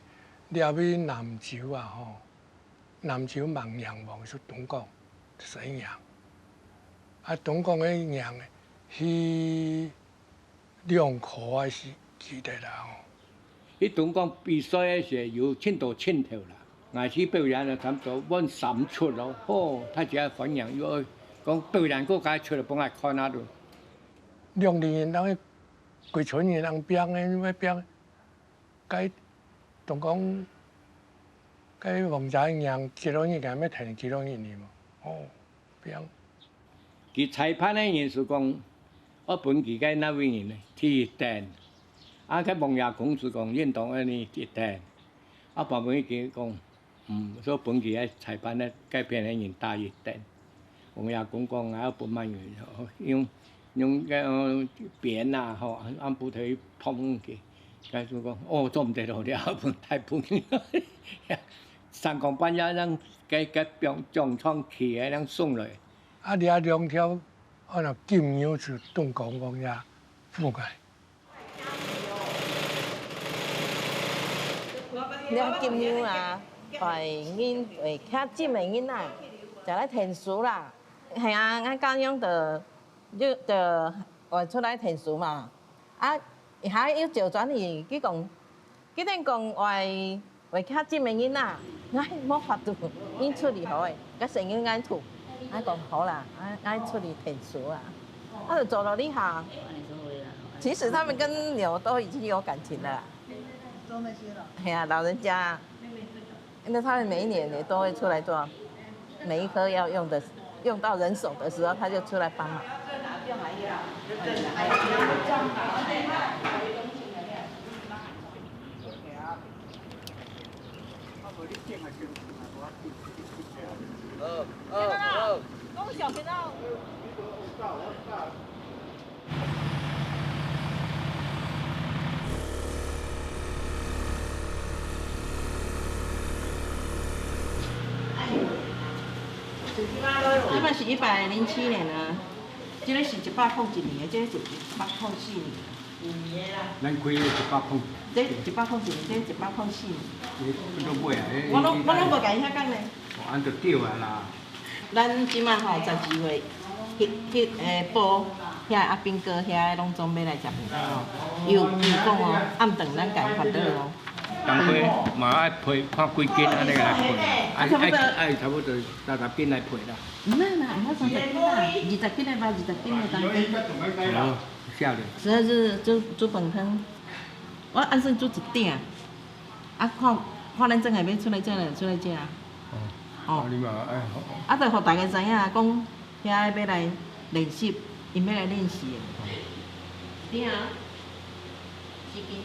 這位南州啊吼，南州孟陽王就東港 西營。啊，東港个營去兩箍个時記得啦吼。去東港比賽个時有盡多鏡頭啦，𠊎去表演了差不多換三齣咯，吼，大家歡迎又講表演過該齣了，分𠊎看下咯。兩里人，人个規村人人拚个，愛拚，該，同講，該王爺个娘幾多日，敢愛跈幾多日呢無？哦，拚。佢裁判个人就講，愛分佢个哪位人呢？第一等。啊，該王爺公就講，應當愛呢一等。啊，判官佢講， 嗯，所以分佢个裁判个該片个人打一等。王爺公講啊，愛分麼人，用，用該，呃，鞭啊，吼，按布頭去碰佢。該就講，哦，做毋得了，了，分大分。三更半夜，人該，該中槍去个，人送來。啊，掠兩條，啊，金牛就東港王爺府个。 你看金牛啊，愛人，愛較金个人啊，就來𢯭手啦。係啊，𠊎恁樣就，就，就愛出來𢯭手嘛。啊，一下又調轉去，佢講，佢等講愛 會較近个人啊，𠊎無法度，你處理好誒，該生意𠊎做。𠊎講好啦，𠊎，𠊎處理𢯭手啊。啊，就做到這下。其實他們跟牛都已經有感情了啦。係啊，老人家，因為他們每一年也都會出來做。 每一科要用的，用到人手的時候，他就出來幫忙。這擺是一百零七年啊，這个是一百空一年，這个是一百空四年。咱開个一百空，這一百空一年，這一百空四年。你分到尾啊，我攏，我攏無共伊遐講呢。哦，按就對啊啦。 咱這馬吼，十二月，彼，彼个報，遐阿兵哥遐攏總欲來食飯哦。有，有講哦，暗頓咱家己煩惱哦。當歸嘛愛配，看幾斤按呢來配，愛，啊，差不多。愛，愛差不多三十斤來配啦。毋免啦，毋免三十斤啦，二十斤的吧，二十斤的當歸。哦，有效的。十二日煮，煮飯湯，我按算煮一鼎。 啊，看，看咱正下欲出來食咧，出來食啊。哦，哦。啊，你嘛愛好。啊，就予大家知影，講遐欲來練習，𪜶欲來練習的。對啊，時間。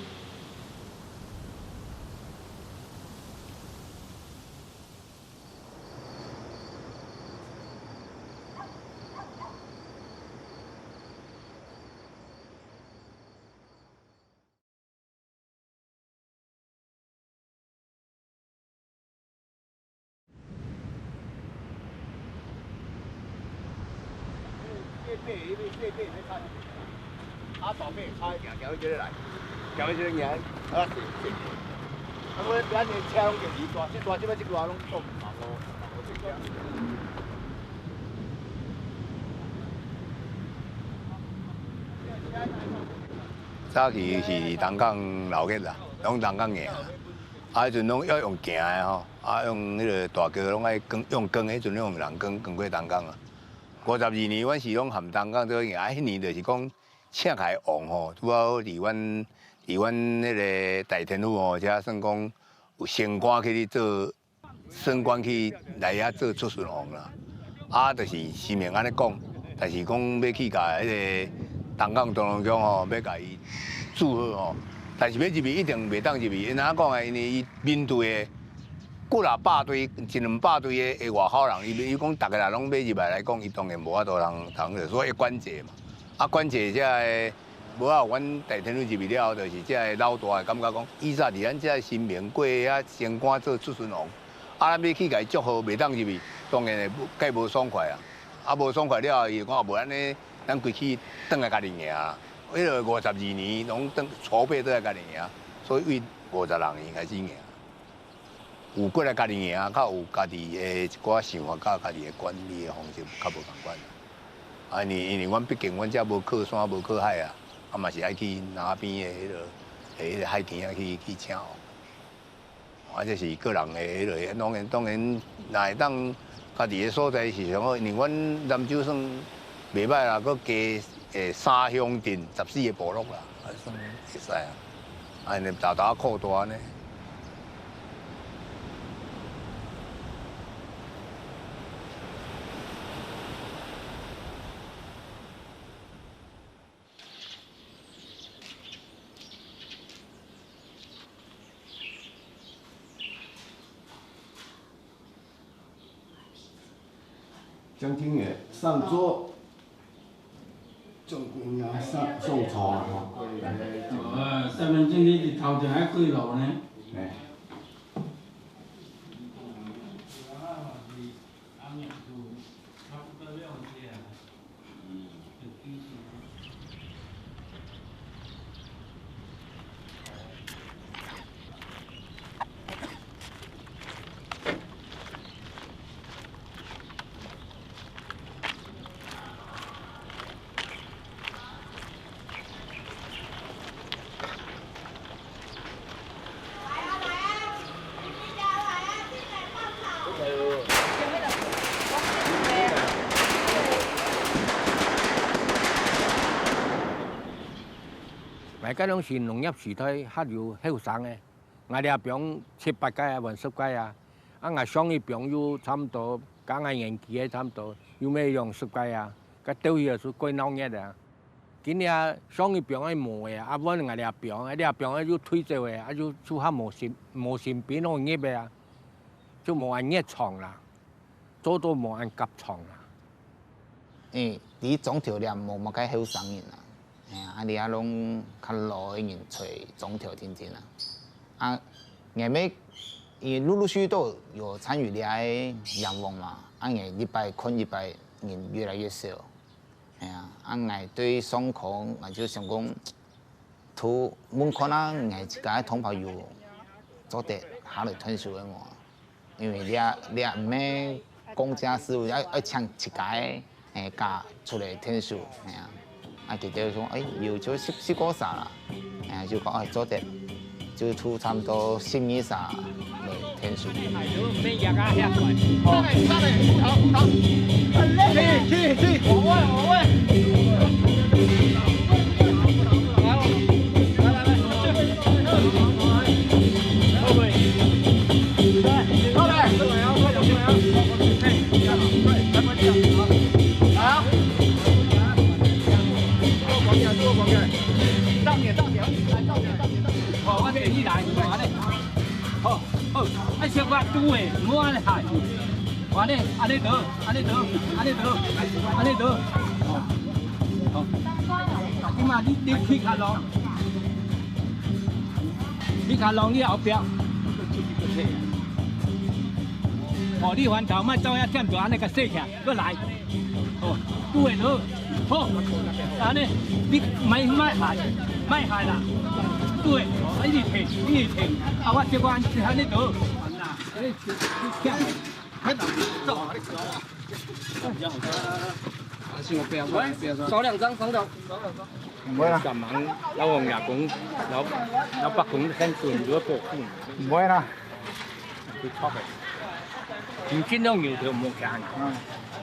啊，寶貝，差一點，行到這個來，行到這個來，啊，是，是。啊，我咱的車攏就離大，這大，這擺這个攏做毋到咯。 早期是東港鬧熱啦，攏東港行啦。啊，彼陣攏愛用行的吼，啊，用彼个大轎攏愛扛，用扛的，彼陣用人扛，扛過東港啊。五十二年，阮是攏含東港做伙行，啊，彼年就是講赤溪王吼，拄好離阮，離阮彼个大天府吼，才算講有升官去做 升官去來遐做出巡王啦。啊，就是神明按呢講，但是講欲去共彼个東港東隆宮吼，欲共伊祝賀吼。但是欲入去一定袂當入去，因為按怎講啊？因為伊面對的幾若百對、一兩百對的，的外口人，伊，伊講逐个人攏欲入來來講，伊當然無法度通，通入，所以關節嘛。啊，關節遮的 無啊，阮大天后入去了後，就是遮个老大的感覺講，以早佇咱遮个神明過遐升官做出巡王，啊，咱欲去共伊祝賀，袂當入去，當然會蓋無爽快啊。啊，無爽快了後，伊就講，啊，無按呢，咱規氣轉來家己行啊。彼个五十二年，攏轉籌備轉來家己行，所以對五十六年開始行。 有過來家己行，較有家己的一寡想法，佮家己的管理的方式較無仝款。啊，因為，因為阮畢竟阮遮無靠山，無靠海啊，啊嘛是愛去林邊的彼號，彼个海邊仔去，去請哦。啊，這是個人的彼號，當然，當然，若會當家己的所在是上好，因為阮南州算袂歹啦，閣加誒，三鄉鎮十四个部落啦，會使啊，恁呢大大靠大呢。 將軍个上座，將軍啊，上，上座啊，吼。呃，三分之一个頭前還跪落呢。哎。 𠊎該當時農業時代還有後生个，𠊎這幫七八個啊，還十個啊，啊𠊎上一幫又差毋多，跟𠊎年紀个差毋多，又乜兩十個啊，該鬥起來係蓋鬧熱啊。 今日上一幫个無个啊，啊換𠊎這幫个，這幫个又退走个，啊又就較無新，無新兵好入个啊，就無恁熱衷啦，做到無恁合衷啦。因為在庄頭這無麼个後生人啊，哎呀，啊這下攏較老个人在庄頭定定啊。啊，𠊎乜，因為陸陸續續都有參與這个願望嘛，啊𠊎一擺看一擺人越來越少。 係啊，啊𠊎對上課，𠊎就想講，就問看啊，𠊎自家个同朋友做得下來𢯭手个無？因為這，這毋係公家事務，愛，愛請自家个，誒，家出來𢯭手，係啊。啊，佢兜講，誒，有就十，十個儕啦。 哎，就講，哎，做得，就出差不多十二儕來𢯭手。好。 哦，我這你來，按呢。好，好，啊，小可拄誒，毋好按呢下去。按呢，按呢倒，按呢倒，按呢倒，按呢倒。哦，好。啊，這馬你，你去較long，去較long，你後壁。哦，你翻頭，莫照遐忝著，按呢較細隻。 過來。哦，對了，好，按呢，你莫，莫害，莫害啦。對，啊，一直停，一直停。啊，我這款是按呢倒。走，走。少兩張，少兩張。 毋會啦。煞猛，老王爺公，老，老伯公很準，有保護。毋會啦。佢錯个。毋信用有條無行。嗯。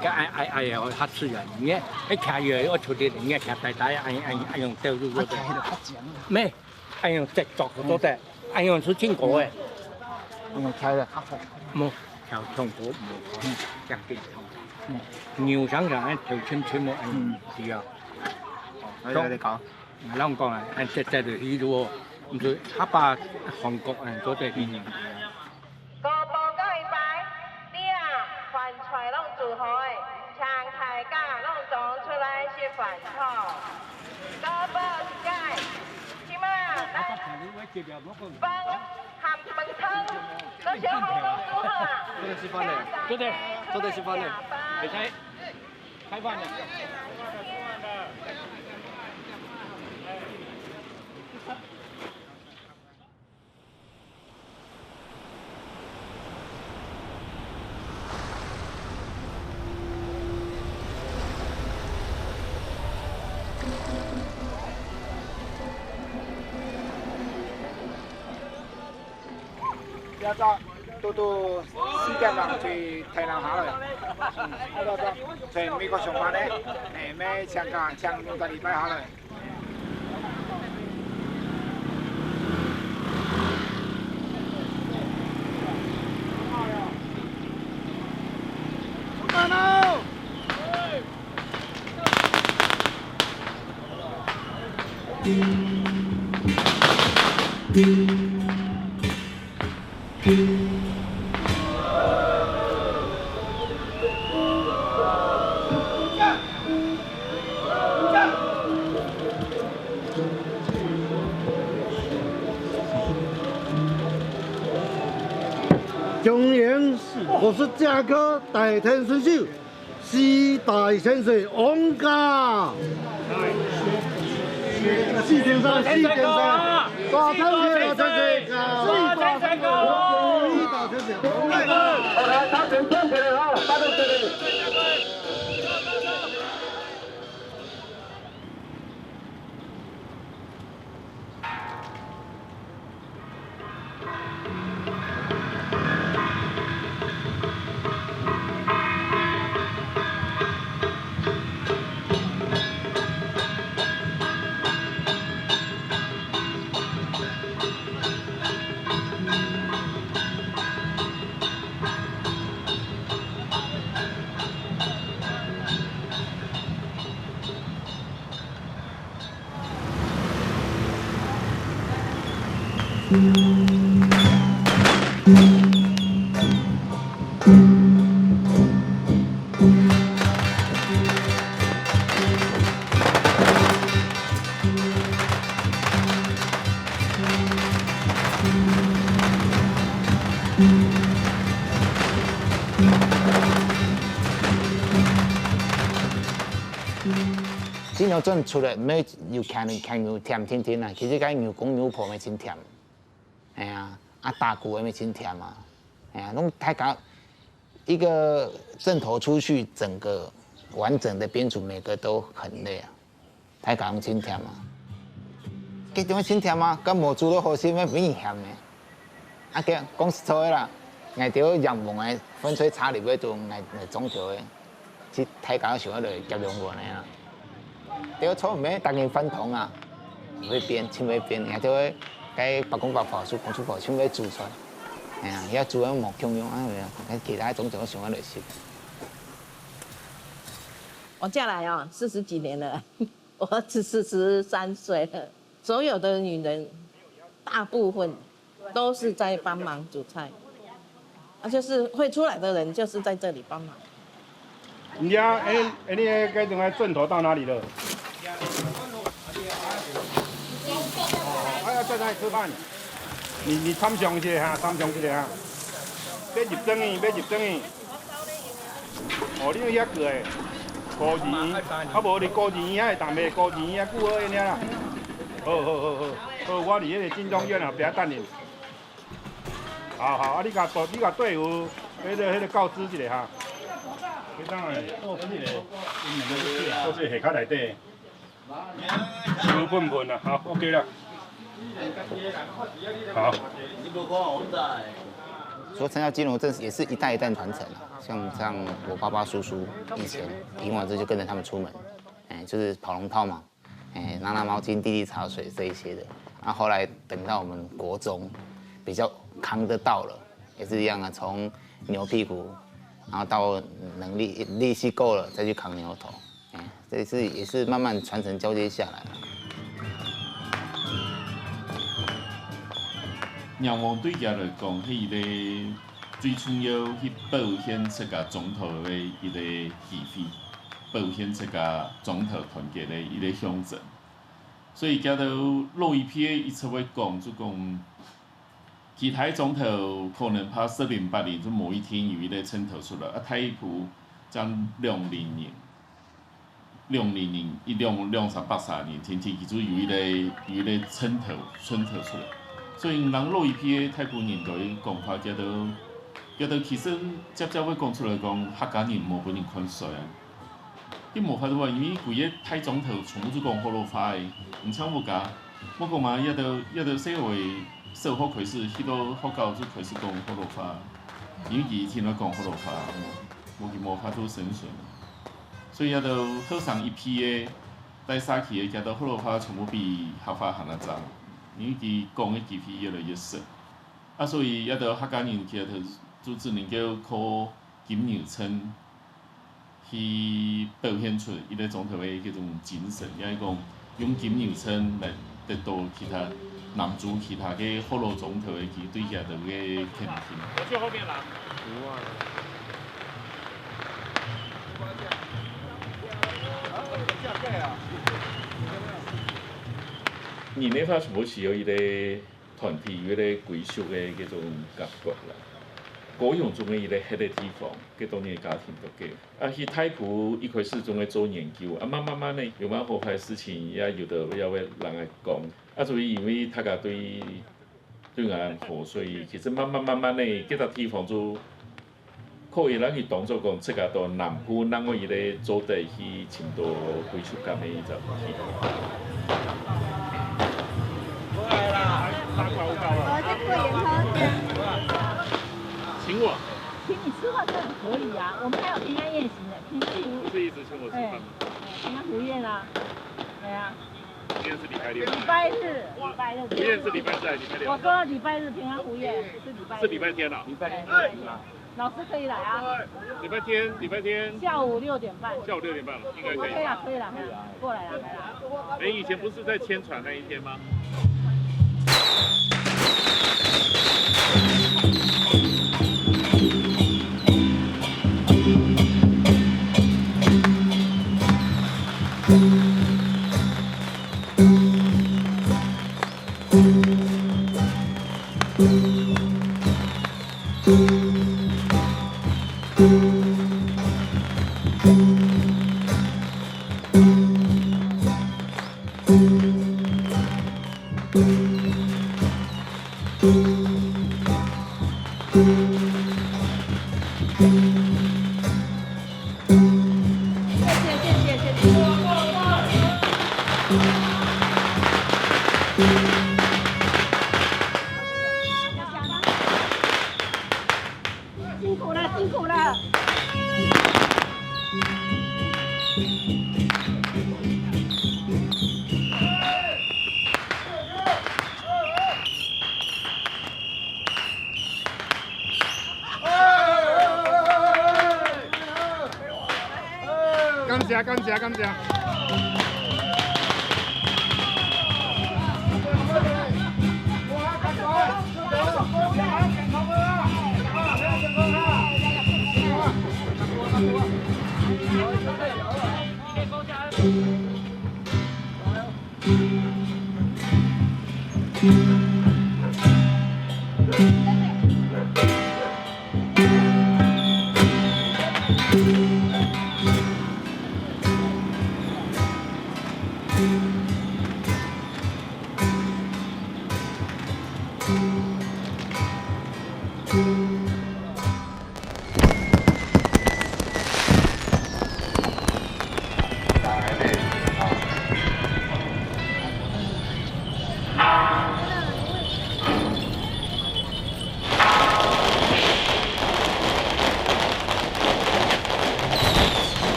該哎，哎，哎呀，較自然。你看，哎，徛有，我出去，你看徛呆呆，哎，哎，哎，用走路，對不對？哎，徛就較強啦。咩？哎，用直直做得，哎，用出真高个。嗯，徛就較好。無，徛長高無，嗯。較緊。嗯。牛常常愛頭沉沉無，哎，嗯。是啊。來，來，來講。 𠊎摎你講啊，恁直直就去咯，毋係客家、韓國恁做得去呢。五步到一排，你啊，飯菜攏煮好誒，請大家攏總出來食飯菜。五步一擺，這馬咱飯和飯湯，攏先摎攏煮好啊。做得食飯了。做得。做得食飯了。會使。 開飯了。都都四點鐘對台南下來，嗯，對美國上班呢，哎，每請假請兩個禮拜下來。恭迎，我是驾科大天選手。 四大天使王家。四天使，四天使，大天使，大天使，四大天使，四大天使，王家。好，来，他先站起来啊，他先站起来。 金牛座出來，毋係有看，看有甜甜甜啊，其實該牛公牛婆乜真甜。哎呀，啊打鼓个乜真甜啊。哎呀，攏大家一個陣頭出去，整個完整的編組，每個都很累啊。大家攏真甜啊。該點會真甜啊？該無煮到好食，乜分人嫌呢。啊，該講實在个啦，𠊎兜仰望个風吹茶葉个都𠊎，𠊎種條个。 其實大家想要來夾兩碗个啊。對，錯，毋係逐日飯桶啊，會變，盡會變，也就會該伯公伯婆、叔公叔婆盡會煮出來。哎呀，也煮个無共樣啊，其他種種想要來食。我嫁來哦，四十幾年了，我只四十三歲了。所有的女人，大部分都是在幫忙煮菜。 啊，就是會出來的人，就是在這裡幫忙。你呀，哎，哎，你該，該陣个陣頭到哪裡了？哎呀，在哪裡吃飯？你，你參詳一下哈，參詳一下哈。要入庄去，要入庄去。哦，你有遐久誒，孤兒院，啊無你孤兒院遐會當賣孤兒院遐久好个爾啦。好，好，好，好，好，我佇彼个進中院後壁等你。 好好，啊，你共，你共隊伍，彼个，彼个告知一下哈。會當來，做一个，做一个下跤內底。油噴噴啊，好，OK了。好。說成大金融镇也是一代一代傳承啊，像，像我爸爸、叔叔以前平常時就跟著他們出門，哎，就是跑龍套嘛。 哎，拿拿毛巾、遞遞茶水這一些的。那後來等到我們國中比較扛得到了，也是一樣啊，從扭屁股，然後到能力，力氣夠了，再去扛牛頭。哎，這是，也是慢慢傳承交接下來了。仰望對佢來講，係一個最重要去表現自家庄頭个一個機會，表現自家庄頭團結个一個象徵。 所以佢兜老一輩一直會講，就講，其他庄頭可能怕十年八年就無一定有一個陣頭出來，啊，大埔正兩零年，兩零年，一兩，兩三百儕年，天天佢就有一個，有一個陣頭，陣頭出來。所以人老一輩大埔人个講法，佢兜，佢兜其實輒輒會講出來講，客家人無分人看衰啊。 佢無法度啊，因為規個大庄頭全部就講福佬話个，毋像屋下，莫講嘛，這兜，這兜細學个小學開始，去到學校就開始講福佬話。因為佢聽得講學老話，無，無佢無法度生存。所以這兜後生一輩个，在社區个，佢兜學老話全部比客話還較差，因為佢講个機會越來越少。啊，所以這兜客家人其實就只能夠靠金牛磬 去表現出一個庄頭个這種精神，也係講用金牛磬來得到其他南州其他个學老庄頭个佢對佢兜个肯定。我去後面拿。人个話全部係有一個 團體有一個歸屬个這種感覺啦。高雄總係一個歇个地方，該當然家庭都夠。啊，去大埔一開始總係做研究，啊，慢慢慢慢呢，有麼好个事情也有得也會人來講。啊，所以因為大家對，對𠊎好，所以其實慢慢慢慢呢，這個地方就 可以讓佢當作講自家到南部另外一個做得去尋到歸屬感个一隻地方。請我。請你吃飯當然可以啊，我們還有平安夜行呢，平安夜。不是一直請我吃飯嗎？哎，平安胡宴啊，對啊。今天是禮拜六。禮拜日，禮拜日。胡宴是禮拜四還是禮拜六？我說禮拜日平安胡宴，是禮拜日。是禮拜天啊。禮拜天。哎，禮拜天。 老師可以來啊。禮拜天，禮拜天。下午六點半。下午六點半了，應該可以吧？OK啦，可以啦，可以啦，過來啦，來啦。哎，以前不是在簽船那一天嗎？謝謝，謝謝，謝謝。辛苦了，辛苦了。 感謝，感謝，感謝。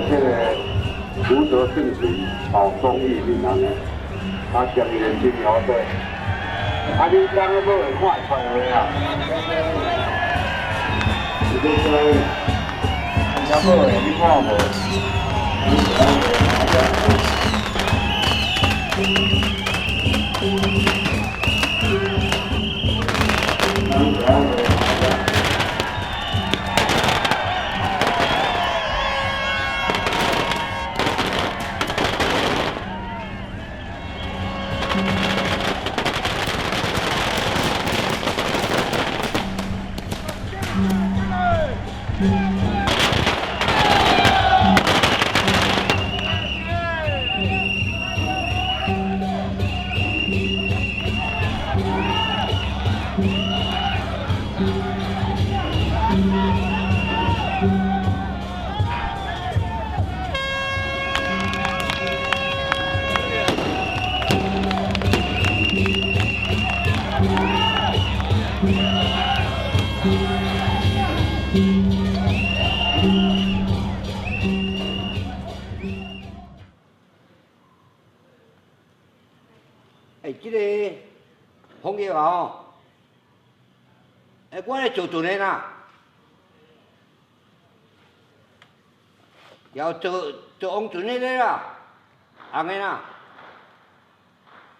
這個福澤勝群，哦，公益運動的，啊，相連金牛隊。啊，你剛剛無看出來啊？你這個，你看無？哎，这个朋友啊吼，哎，我来做船的啦，要做做王船迄个啦，红的啦。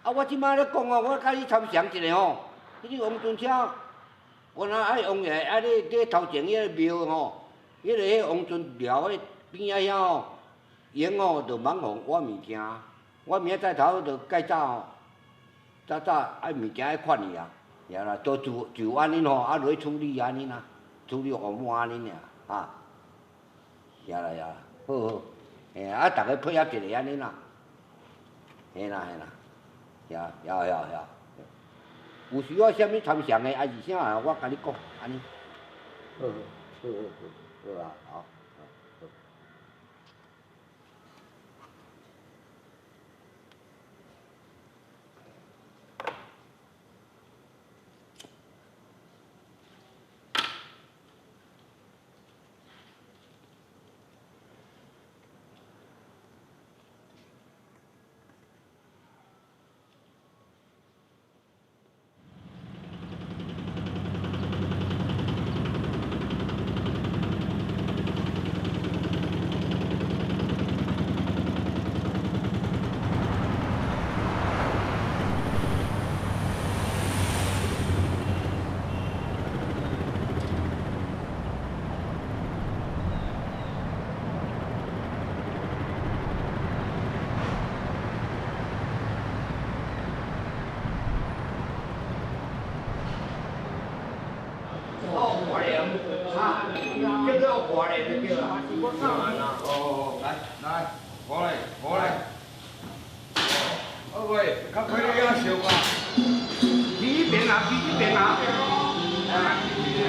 啊，我即摆咧讲哦，我甲你参详一下吼，迄个王船车，我若爱王爷，啊，你你头前迄个庙吼，迄个迄王船寮迄边仔遐吼， 用哦，就蛮好我物件。我明仔载头就改早哦，早早爱物件爱款去啊，呀啦，都就就安尼吼，啊，落去处理安尼啦，处理红毛安尼尔啊，呀啦呀啦，好好，嘿啊，大家配合一下安尼啦，嘿啦嘿啦，呀呀呀呀，有需要啥物参详的，还是啥啊，我甲你讲，安尼，好好好好好，好啊，好。哦，華聯，啊，叫做華聯就對了。哦，來，來，過來，過來。哦，喂，較快一點燒啊！去一邊啊，去一邊啊！啊，去一邊。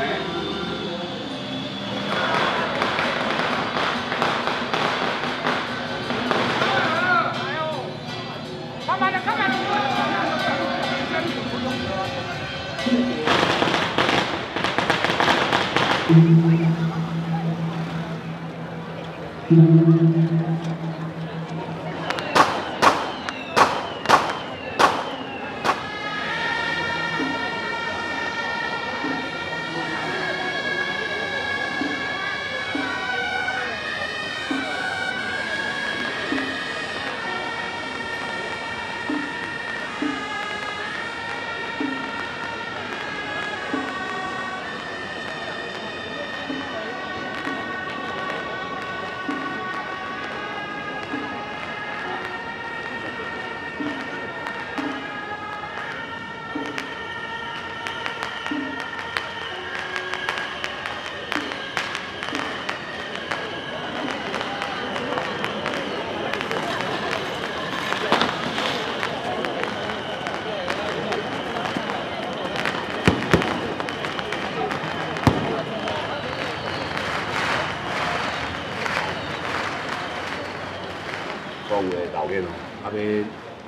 講話老人哦，啊，要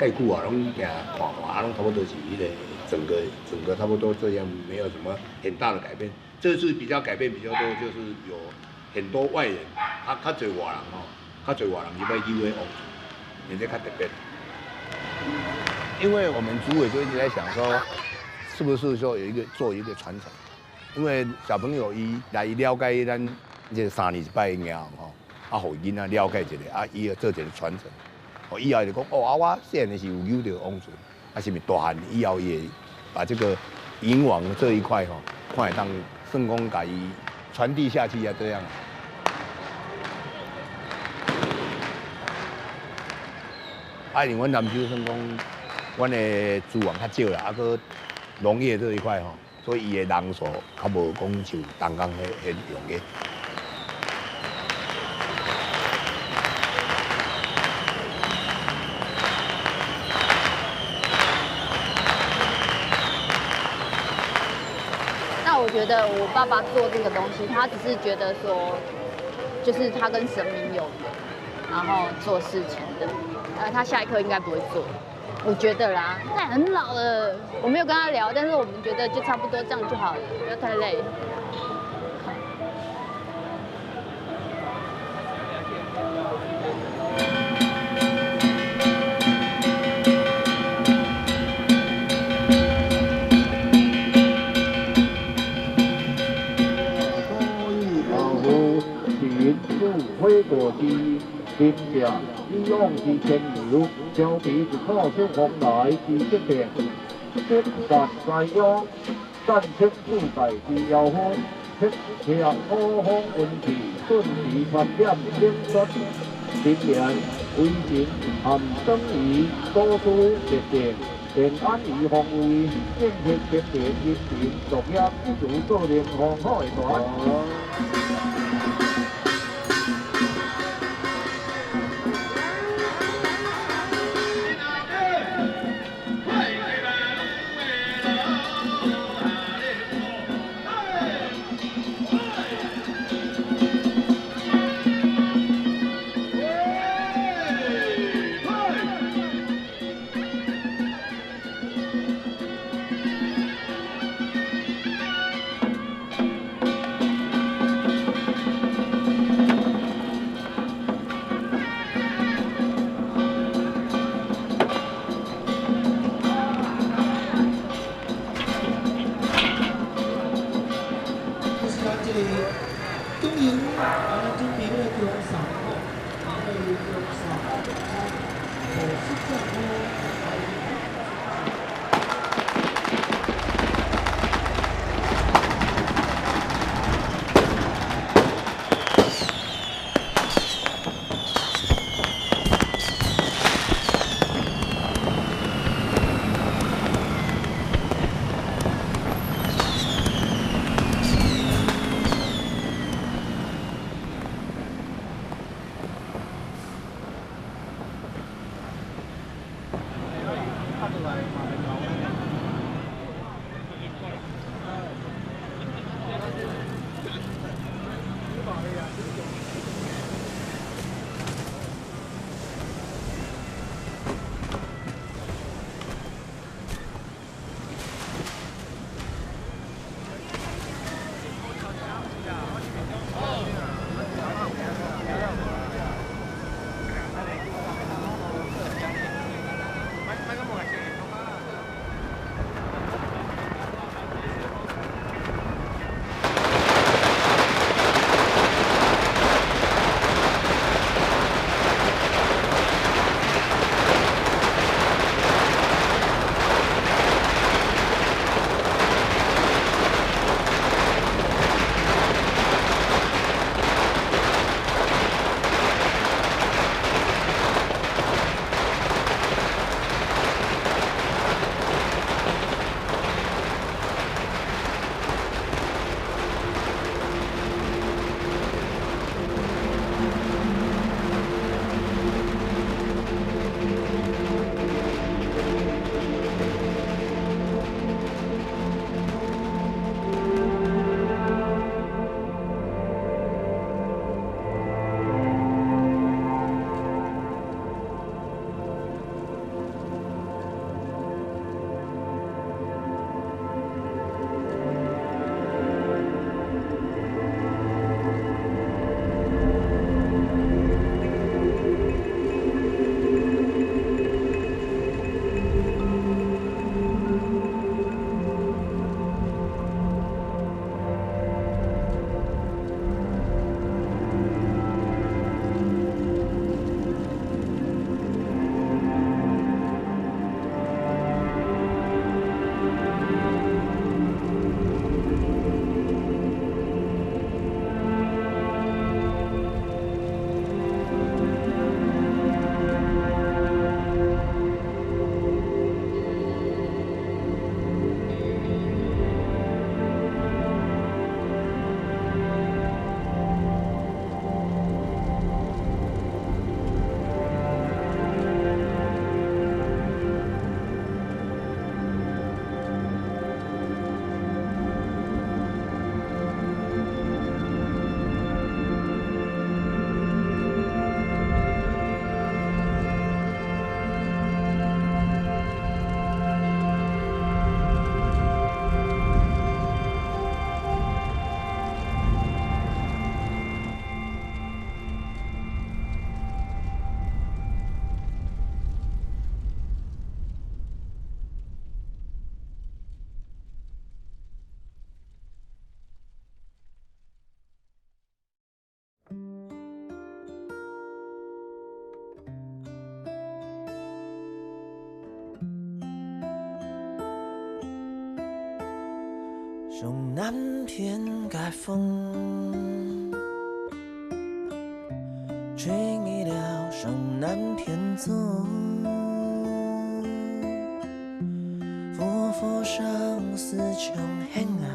蓋久啊，攏行看看，啊，攏差不多是迄个整个整个差不多这样，没有什么很大的改变。这次比较改变比较多，就是有很多外人，啊，較侪外人吼，较侪外人入来游个王船，现在较特别。因为我们主委就一直在想说，是不是说有一个做一个传承，因为小朋友伊来了解咱这三年一摆个迎王吼， 啊，互囡仔了解一下，啊，伊个做一个传承。哦，以后就讲，哦，啊，我细汉的时有游着王船，啊，是毋是大汉以后伊会把这个迎王这一块吼，看会当算讲甲伊传递下去啊，这样。啊，因为阮南投算讲，阮的资源较少啦，啊，个农业这一块吼， 所以伊的人数較无讲像东港迄，迄样个。那我觉得我爸爸做这个东西，他只是觉得说，就是他跟神明有缘，然后做事情的，呃，他下一刻应该不会做。 我觉得啦，他也很老了，我没有跟他聊，但是我们觉得就差不多这样就好了，不要太累。雲樹花果之林下，以往之天有，招致一口雪風來之疾病，疾疾災殃，產生世界之妖風，辟邪五方陰氣，頓時傳染，連續十年，為神含生於多諸疾病。 平安於方位，敬請特別一品作業，一如做人方好个大。向南天个風，吹你了向南天走。浮浮生死像尘埃，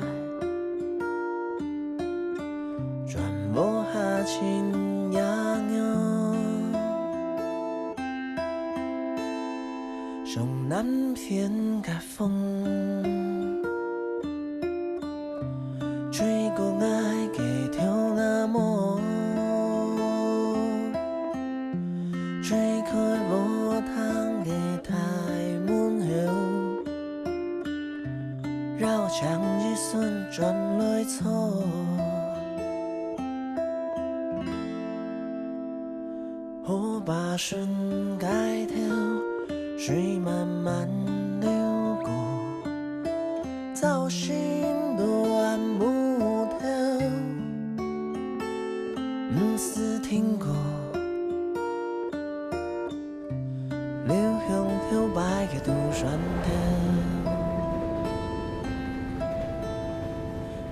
转无下情也有。向南天个风，吹过爱个头那么，吹开无糖个大门口，绕墙一顺转来坐。 河把顺街头，水慢慢流过，造型都暗木头，毋使停过，流向头摆个渡船头，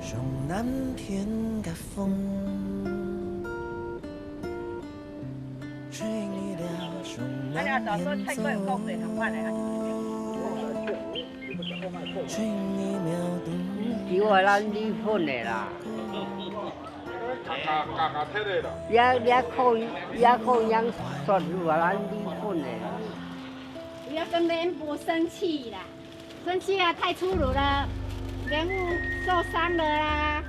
向南天个风。 酒啊，咱離婚个啦。也，也可以，也可以樣算有啊，咱離婚个啦。不要跟人不生气啦。 生气啊，太粗鲁了，莲雾受伤了啦。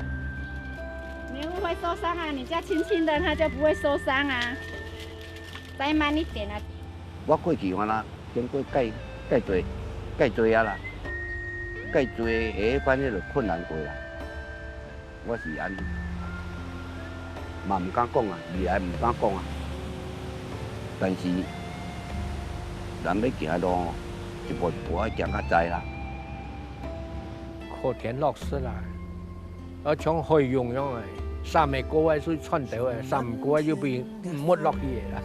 莲雾会受伤啊，你叫轻轻的，它就不会受伤啊。再慢一点啊。我过去原來經過蓋，蓋濟，蓋濟啊啦，蓋濟个關係就困難過啦。 我是安尼，嘛毋敢講啊，未來毋敢講啊。但是人欲行的路，一步一步愛行較在啦。靠天落實啦，要像海湧樣誒，三个過愛水湠到誒，三毋過愛又被沒落去誒啦。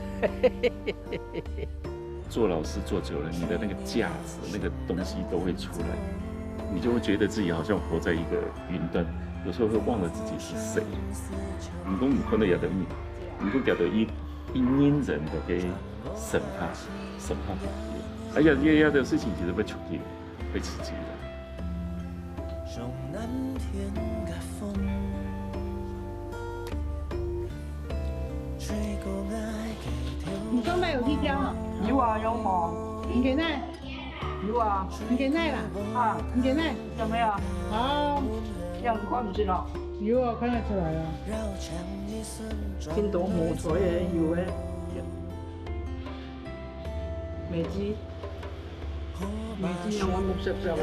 做老師做久了，你的那個架子、那個東西都會出來，你就會覺得自己好像活在一個雲端，有時候會忘了自己是誰。毋過毋可能有的命，毋過搞到一，一人人的被審判，審判法庭，而且這樣的事情其實會出現，會刺激的。 你上班有去掉嗎？有啊，有吼。你現在？有啊。你現在啦？啊，你現在？有沒有？好。這樣子看不清哦。有啊，看得出來啊。聽懂我說的有誒。美肌。 你知影我目色色的。